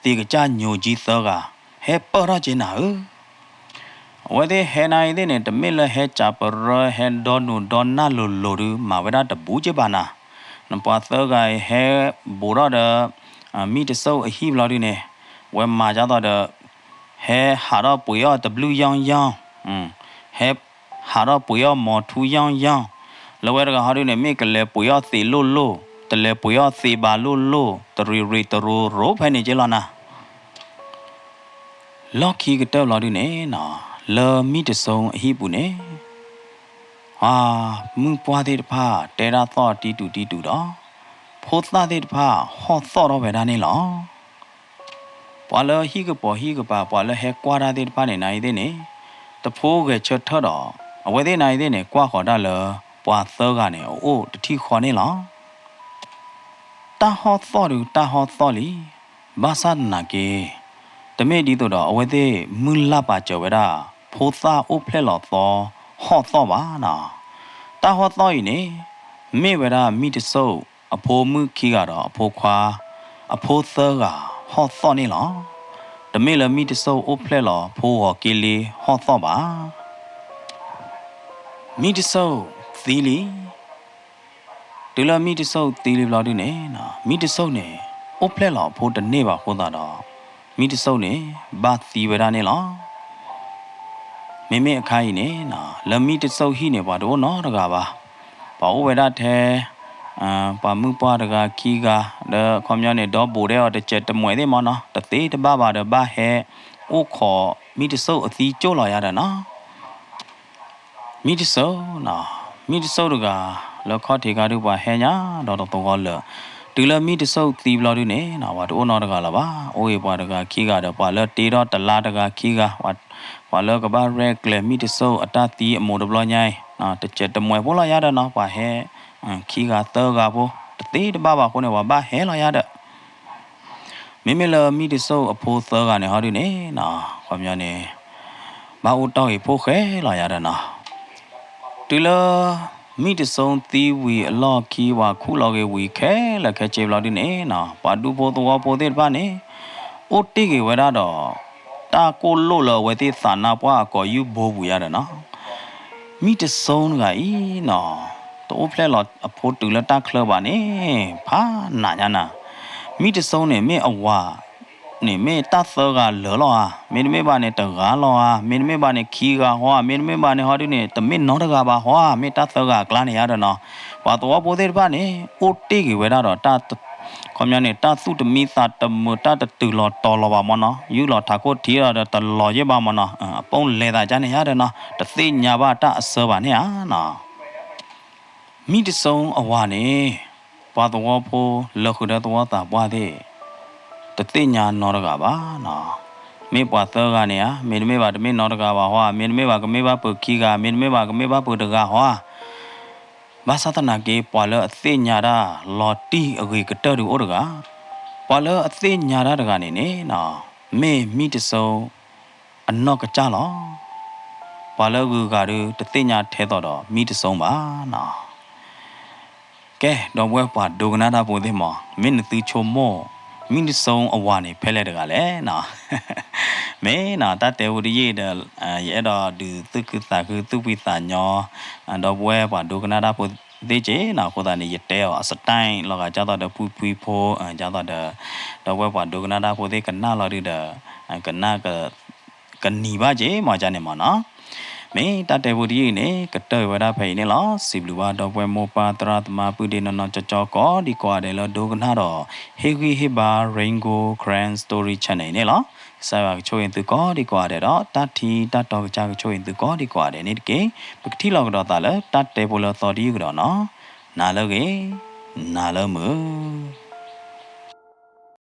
ဒီးသံးကစၢ်ညိးကံသၢဂၤ ဟဲပၢၢ်ထီၣ်က့နၤဧၢ အဝဲသ့ၣ်ဟဲနၤအံၤသ့ၣ်န့ၣ် တမ့ၢ်လၢဟဲစးပရၢ ဟဲဒီနုာ်ဒီနၢ်လိၤလိၤဒု မၤဝဲဒၣ်တဘူးက့ဘၣ်နၤ. နပှၤသၢဂၤအံၤဟဲဘူးထီၣ်ဒီး မံတစိၢ်အဟံၣ်ဘျီဒုန့ၣ် ဝဲမၤဒ်သိးဒီး ဟဲဟးထီၣ်ပှ့ၤအီၣ်တဘျုးယီၢ်ယီၢ်, ဟဲဟးထီၣ်ပှ့ၤအီၣ်မီၤထူယီၢ်ယီၢ်, လၢဝဲတဂၤဟီဒုန့ၣ် မ့ၢ်ကလဲၤပှ့ၤအီၣ်သ့းလိၣ်လိၣ်, တလဲၤပှ့ၤအီၣ်သ့းဘၣ်လိၣ်လိၣ်, တရံးရံးတရိၤရိၤဖဲန့ၣ်က့လီၤနၤ. လီၢ်ခံကတၢၢ်ဘျီဒုန့ၣ်နီၤ, လၢမံတစိၢ်အဟံၣ်ပူၤန့ၣ် မုၢ်ပှၢ်သ့ၣ်တဖၣ်တဲတၢ်သီၣ်တံတူးတံတူးဒီး ဖိသၣ်သ့ၣ်တဖၣ်ဟီၣ်သီၣ်ထီၣ်ဝဲဒၣ်န့ၣ်လီၤ. ပှၤလၢဟံၣ်ကပီၤဟံၣ်ကပၤ ပှၤလၢဟဲကွၢ်တၢ်သ့ၣ်တဖၣ်န့ၣ် နအံၤသ့ၣ်န့ၣ် တဖိဂဲၤဆၢထၢၣ်ဒီး အဝဲသ့ၣ်နအံၤသ့ၣ်န့ၣ် ကွၢ်ဃီၤတၢ်လၢ ပှၤသၢဂၤန့ၣ် အအိၣ်တထံၣ်ဃီန့ၣ်လီၤ. တၢ်ဟီၣ်သီၣ်ဒုးတၢ်ဟီၣ်သီၣ်လံ, ဘၣ်ဆၣ်သနာ်က့ တမ့ၢ်ဒ်သိးဒီး အဝဲသ့ၣ်မုၢ်လၢ်ပာ်စၢၤဝဲဒၣ် ဖိသၣ်အိၣ်ဖျဲၣ်လီၤသီဟီၣ်သီၣ်ဘၣ်နီၤ. တၢ်ဟီၣ်သီၣ်အံၤန့ၣ် မ့ၢ်ဝဲဒၣ်မံတစိၢ်အဖိမုၣ်ခံဂၤဒီးအဖိခွါ အဖိသၢဂၤဟီၣ်သီၣ်န့ၣ်လီၤ. တမ့ၢ်လၢမံတစိၢ်အိၣ်ဖျဲၣ်လီၤဖိဂီၤက့လ့ဟီၣ်သီၣ်ဘၣ်. မံတစိၢ်သံလံ. တုၤလၢမံတစိၢ်သံလံဘျီဒုန့ၣ် မံတစိၢ်န့ၣ် အိၣ်ဖျဲၣ်လီၤအဖိတန့ၢ်ဘၣ်အဃိသတးဒီး မံတစိၢ်န့ၣ် ဘၣ်သံဝဲဒၣ်န့ၣ်လီၤ. မ့မ့ၢ်အခါအံၤန့ၣ် လၢမံတစိၢ်ဟံၣ်န့ၣ် ပှၤတအိၣ်နီတဂၤဘၣ်. ပှၤအိၣ်ဝဲဒၣ်ထဲ ပှၤမုၣ်ပှၢ်တဂၤခံဂၤ ဒီးခီပညီန့ၣ် ဒီဘူးဒဲးအီၤတစဲးတမှဲးသ့ၣ်မ့ၢ်နီၤ, တသ့တဘၣ်ဘၣ်ဒီး ဘၣ်ဟဲအိၣ်ခိးမံတစိၢ်အသံကၠိၣ်လီၤယါဒီးနီၤ. မံတစိၢ်နီၤ, မံတစိၢ်တဂၤ လၢခီၣ်ထံးခါဒုး ပှၤဟဲညါဒီးတသဝီလၢာ်, တုၤလၢမံတစိၢ်သံဘျီဒုန့ၣ် ပှၤတအိၣ်နီတဂၤလၢၤဘၣ်. အိၣ်ဂ့ၤပှၤတဂၤခံဂၤဒီး ပှၤလၢတ့ထီၣ်တလါတဂၤခံဂၤ, ပှၤလၢကဘၣ်ရဲၣ်ကျဲၤမံတစိၢ်အတၢ်သံအမိၢ်တဘျီညါအံၤ တစဲးတမှဲးဖိလီၤယါဒီးနီၤ, ပှၤဟဲ ခံဂၤသၢဂၤဖိ တသ့တဘၣ်ဘၣ်အဃိန့ၣ် ပှၤဘၣ်ဟဲလီၤယါဒီး မ့မ့ၢ်လၢမံတစိၢ်အဖိသၢဂၤန့ၣ်ဟီဒုန့ၣ် ခီပညီန့ၣ် ဘၣ်အိၣ်တီၢ်ဂ့ၤဖိဃဲလီၤယါဒီးနီၤ. တုၤလၢ မံတစိၢ်သံဝံၤအလီၢ်ခံ ပှၤခူၣ်လီၤဂ့ၤဝံၤခဲလၢာ်ခဲဆ့ဘျီဒုန့ၣ် ပှၤဒူဖိသဝီဖိသ့ၣ်တဖၣ်န့ၣ် အိၣ်တ့ၢ်က့ၤဝဲဒၣ်ဒီး တၢ်ကိၢ်လိၣ်လၢအဝဲသ့ၣ်သးနါပှၢ်အကိာ်ယူၢ်ဘိပူၤယါဒီးနီၤ. မံတစိၢ်တဂၤအံၤနီၤ တအိၣ်ဖျဲၣ်လီၤအဖိတုၤလၢတၢ်ချၢဘၣ်န့ၣ် ဖးနးညါနၤ. မံတစိၢ်န့ၣ် မ့ၢ်အဝၤန့ၣ် မ့ၢ်တၢ်သၢဂၤလၢာ်လီၤဧါ, မ့တမ့ၢ်ဘၣ်န့ၣ် တဂၤလီၤဧါ, မ့တမ့ၢ်ဘၣ်န့ၣ် ခံဂၤဟီဧါ, မ့တမ့ၢ်ဘၣ်န့ၣ် ဟီဒုန့ၣ် တမ့ၢ်နီတဂၤဘၣ်ဟီဧါ, မ့ၢ်တၢ်သၢဂၤအကျါန့ၣ်ယါဒီးနီၤ. ပှၤသဝီဖိသ့ၣ်တဖၣ်န့ၣ် အိၣ်တ့ၢ်က့ၤဝဲဒၣ်ဒီး တၢ် ခီပညီန့ၣ် တၢ်သူၣ်တမံသးတမုာ် တၢ်တတုၤလီၤတီၤလီၤဘၣ်မ့ၢ်နီၤ, ယူၢ်လီၤထးခိၣ်ထံဒီးတလီၤယဲၢ်ဘၣ်မ့ၢ်နီၤ, အပိၢ်လဲၤသးကါန့ၣ်ယါဒီးနီၤ, တသ့ၣ်ညါဘၣ်တၢ်အစၢဘၣ်န့ၣ်ဧါနီၤ. မံတစိၢ်အဝၤန့ၣ် ပှၤသဝီဖိလၢဃုာ်ဒီးသဝီသးပှၢ်သ့ၣ် တသ့ၣ်ညါနီတဂၤဘၣ်နီၤ. မ့ၢ်ပှၤသၢဂၤန့ၣ်ဧါ, မ့တမ့ၢ်ဘၣ်တမ့ၢ်နီတဂၤဘၣ်ဟီဧါ, မ့တမ့ၢ်ဘၣ်ကမ့ၢ်ဘၣ်ပၢၤခံဂၤ, မ့တမ့ၢ်ဘၣ်ကမ့ၢ်ဘၣ်ပၢၤတဂၤဟီဧါ. ဘၣ်ဆၣ်သနာ်က့ ပှၤလၢအသ့ၣ်ညါတၢ်လီၤတံၢ်အဂ့ၤကတၢၢ်ဒုးအိၣ်တဂၤ, ပှၤလၢအသ့ၣ်ညါတၢ်တဂၤန့ၣ်န့ၣ် မ့ၢ်မံတစိၢ်အနီၢ်ကစၢ်လီၤ. ပှၤလၢအဂုၤအဂၤဒုး တသ့ၣ်ညါထဲသိးဒီးမံတစိၢ်ဘၣ်နီၤ. ကဲ ဒီပုၢ်ဝဲၢ်ပှၤဒိကနၣ်တၢ်ဖိသ့ၣ်မး, မ့ၢ်နသုဆိကမိၣ် မံတစိၢ်အဝၤန့ၣ် ဖဲလဲၣ်တဂၤလဲၣ်နီၤ. မ့ၢ်နီၤ တၢ်တဲဖိတယုၢ်ဒီး ယအဲၣ်ဒိးဒုးသူၣ်ခုသးခုသူၣ်ဖှံသးညီ ဒီပုၢ်ဝဲၢ်ပှၤဒိကနၣ်တၢ်ဖိသ့ၣ်က့နီၤ. အဃိသတးန့ၣ် ယတဲအီၤအ style လီၤဂာ် ဒ်သိးဒီးဖှံဖှံဖိ ဒ်သိးဒီး ဒီပုၢ်ဝဲၢ်ပှၤဒိကနၣ်တၢ်ဖိသ့ၣ် ကနၣ်လီၤဒုးဒီး ကနၣ် ကနံၤဘၣ်က့မး ကန့ၣ်မးနီၤ. မ့ၢ်တၢ်တဲဖိတယုၢ်အံၤန့ၣ် ကတၢၢ်ဝဲဒၣ်ဖဲအံၤန့ၣ်လီၤ. စံးဘျုးဘၣ်ဒီပုၢ်ဝဲၢ်မိၢ်ပၢ်သရၣ်သမါ ပုၢ်ဒ့နီၢ်နီၢ်ကၠီကၠီ ကိးဒံကိးဂၤဒဲးလၢဒိကနၣ်ဒီး ဟ့ၣ်ဂံၢ်ဟ့ၣ်ဘါ Rain Gold Karen Story Channel အံၤန့ၣ်လီၤ. ကစၢ်ယွၤကဆိၣ်ဂ့ၤသုကိးဒံကိးဂၤဒဲးဒီး တၢ်ထံတၢ်တီကစၢ်ကဆိၣ်ဂ့ၤသုကိးဒံကိးဂၤဒဲးန့ၣ်တက့ၢ်. ပကထံၣ်လိာ်ကဒီးသးလၢတၢ်တဲဖိလၢအသီတယုၢ်ကဒီးနီၤ. နၤလၢအဂ့ၤ, နၤလၢမုာ်.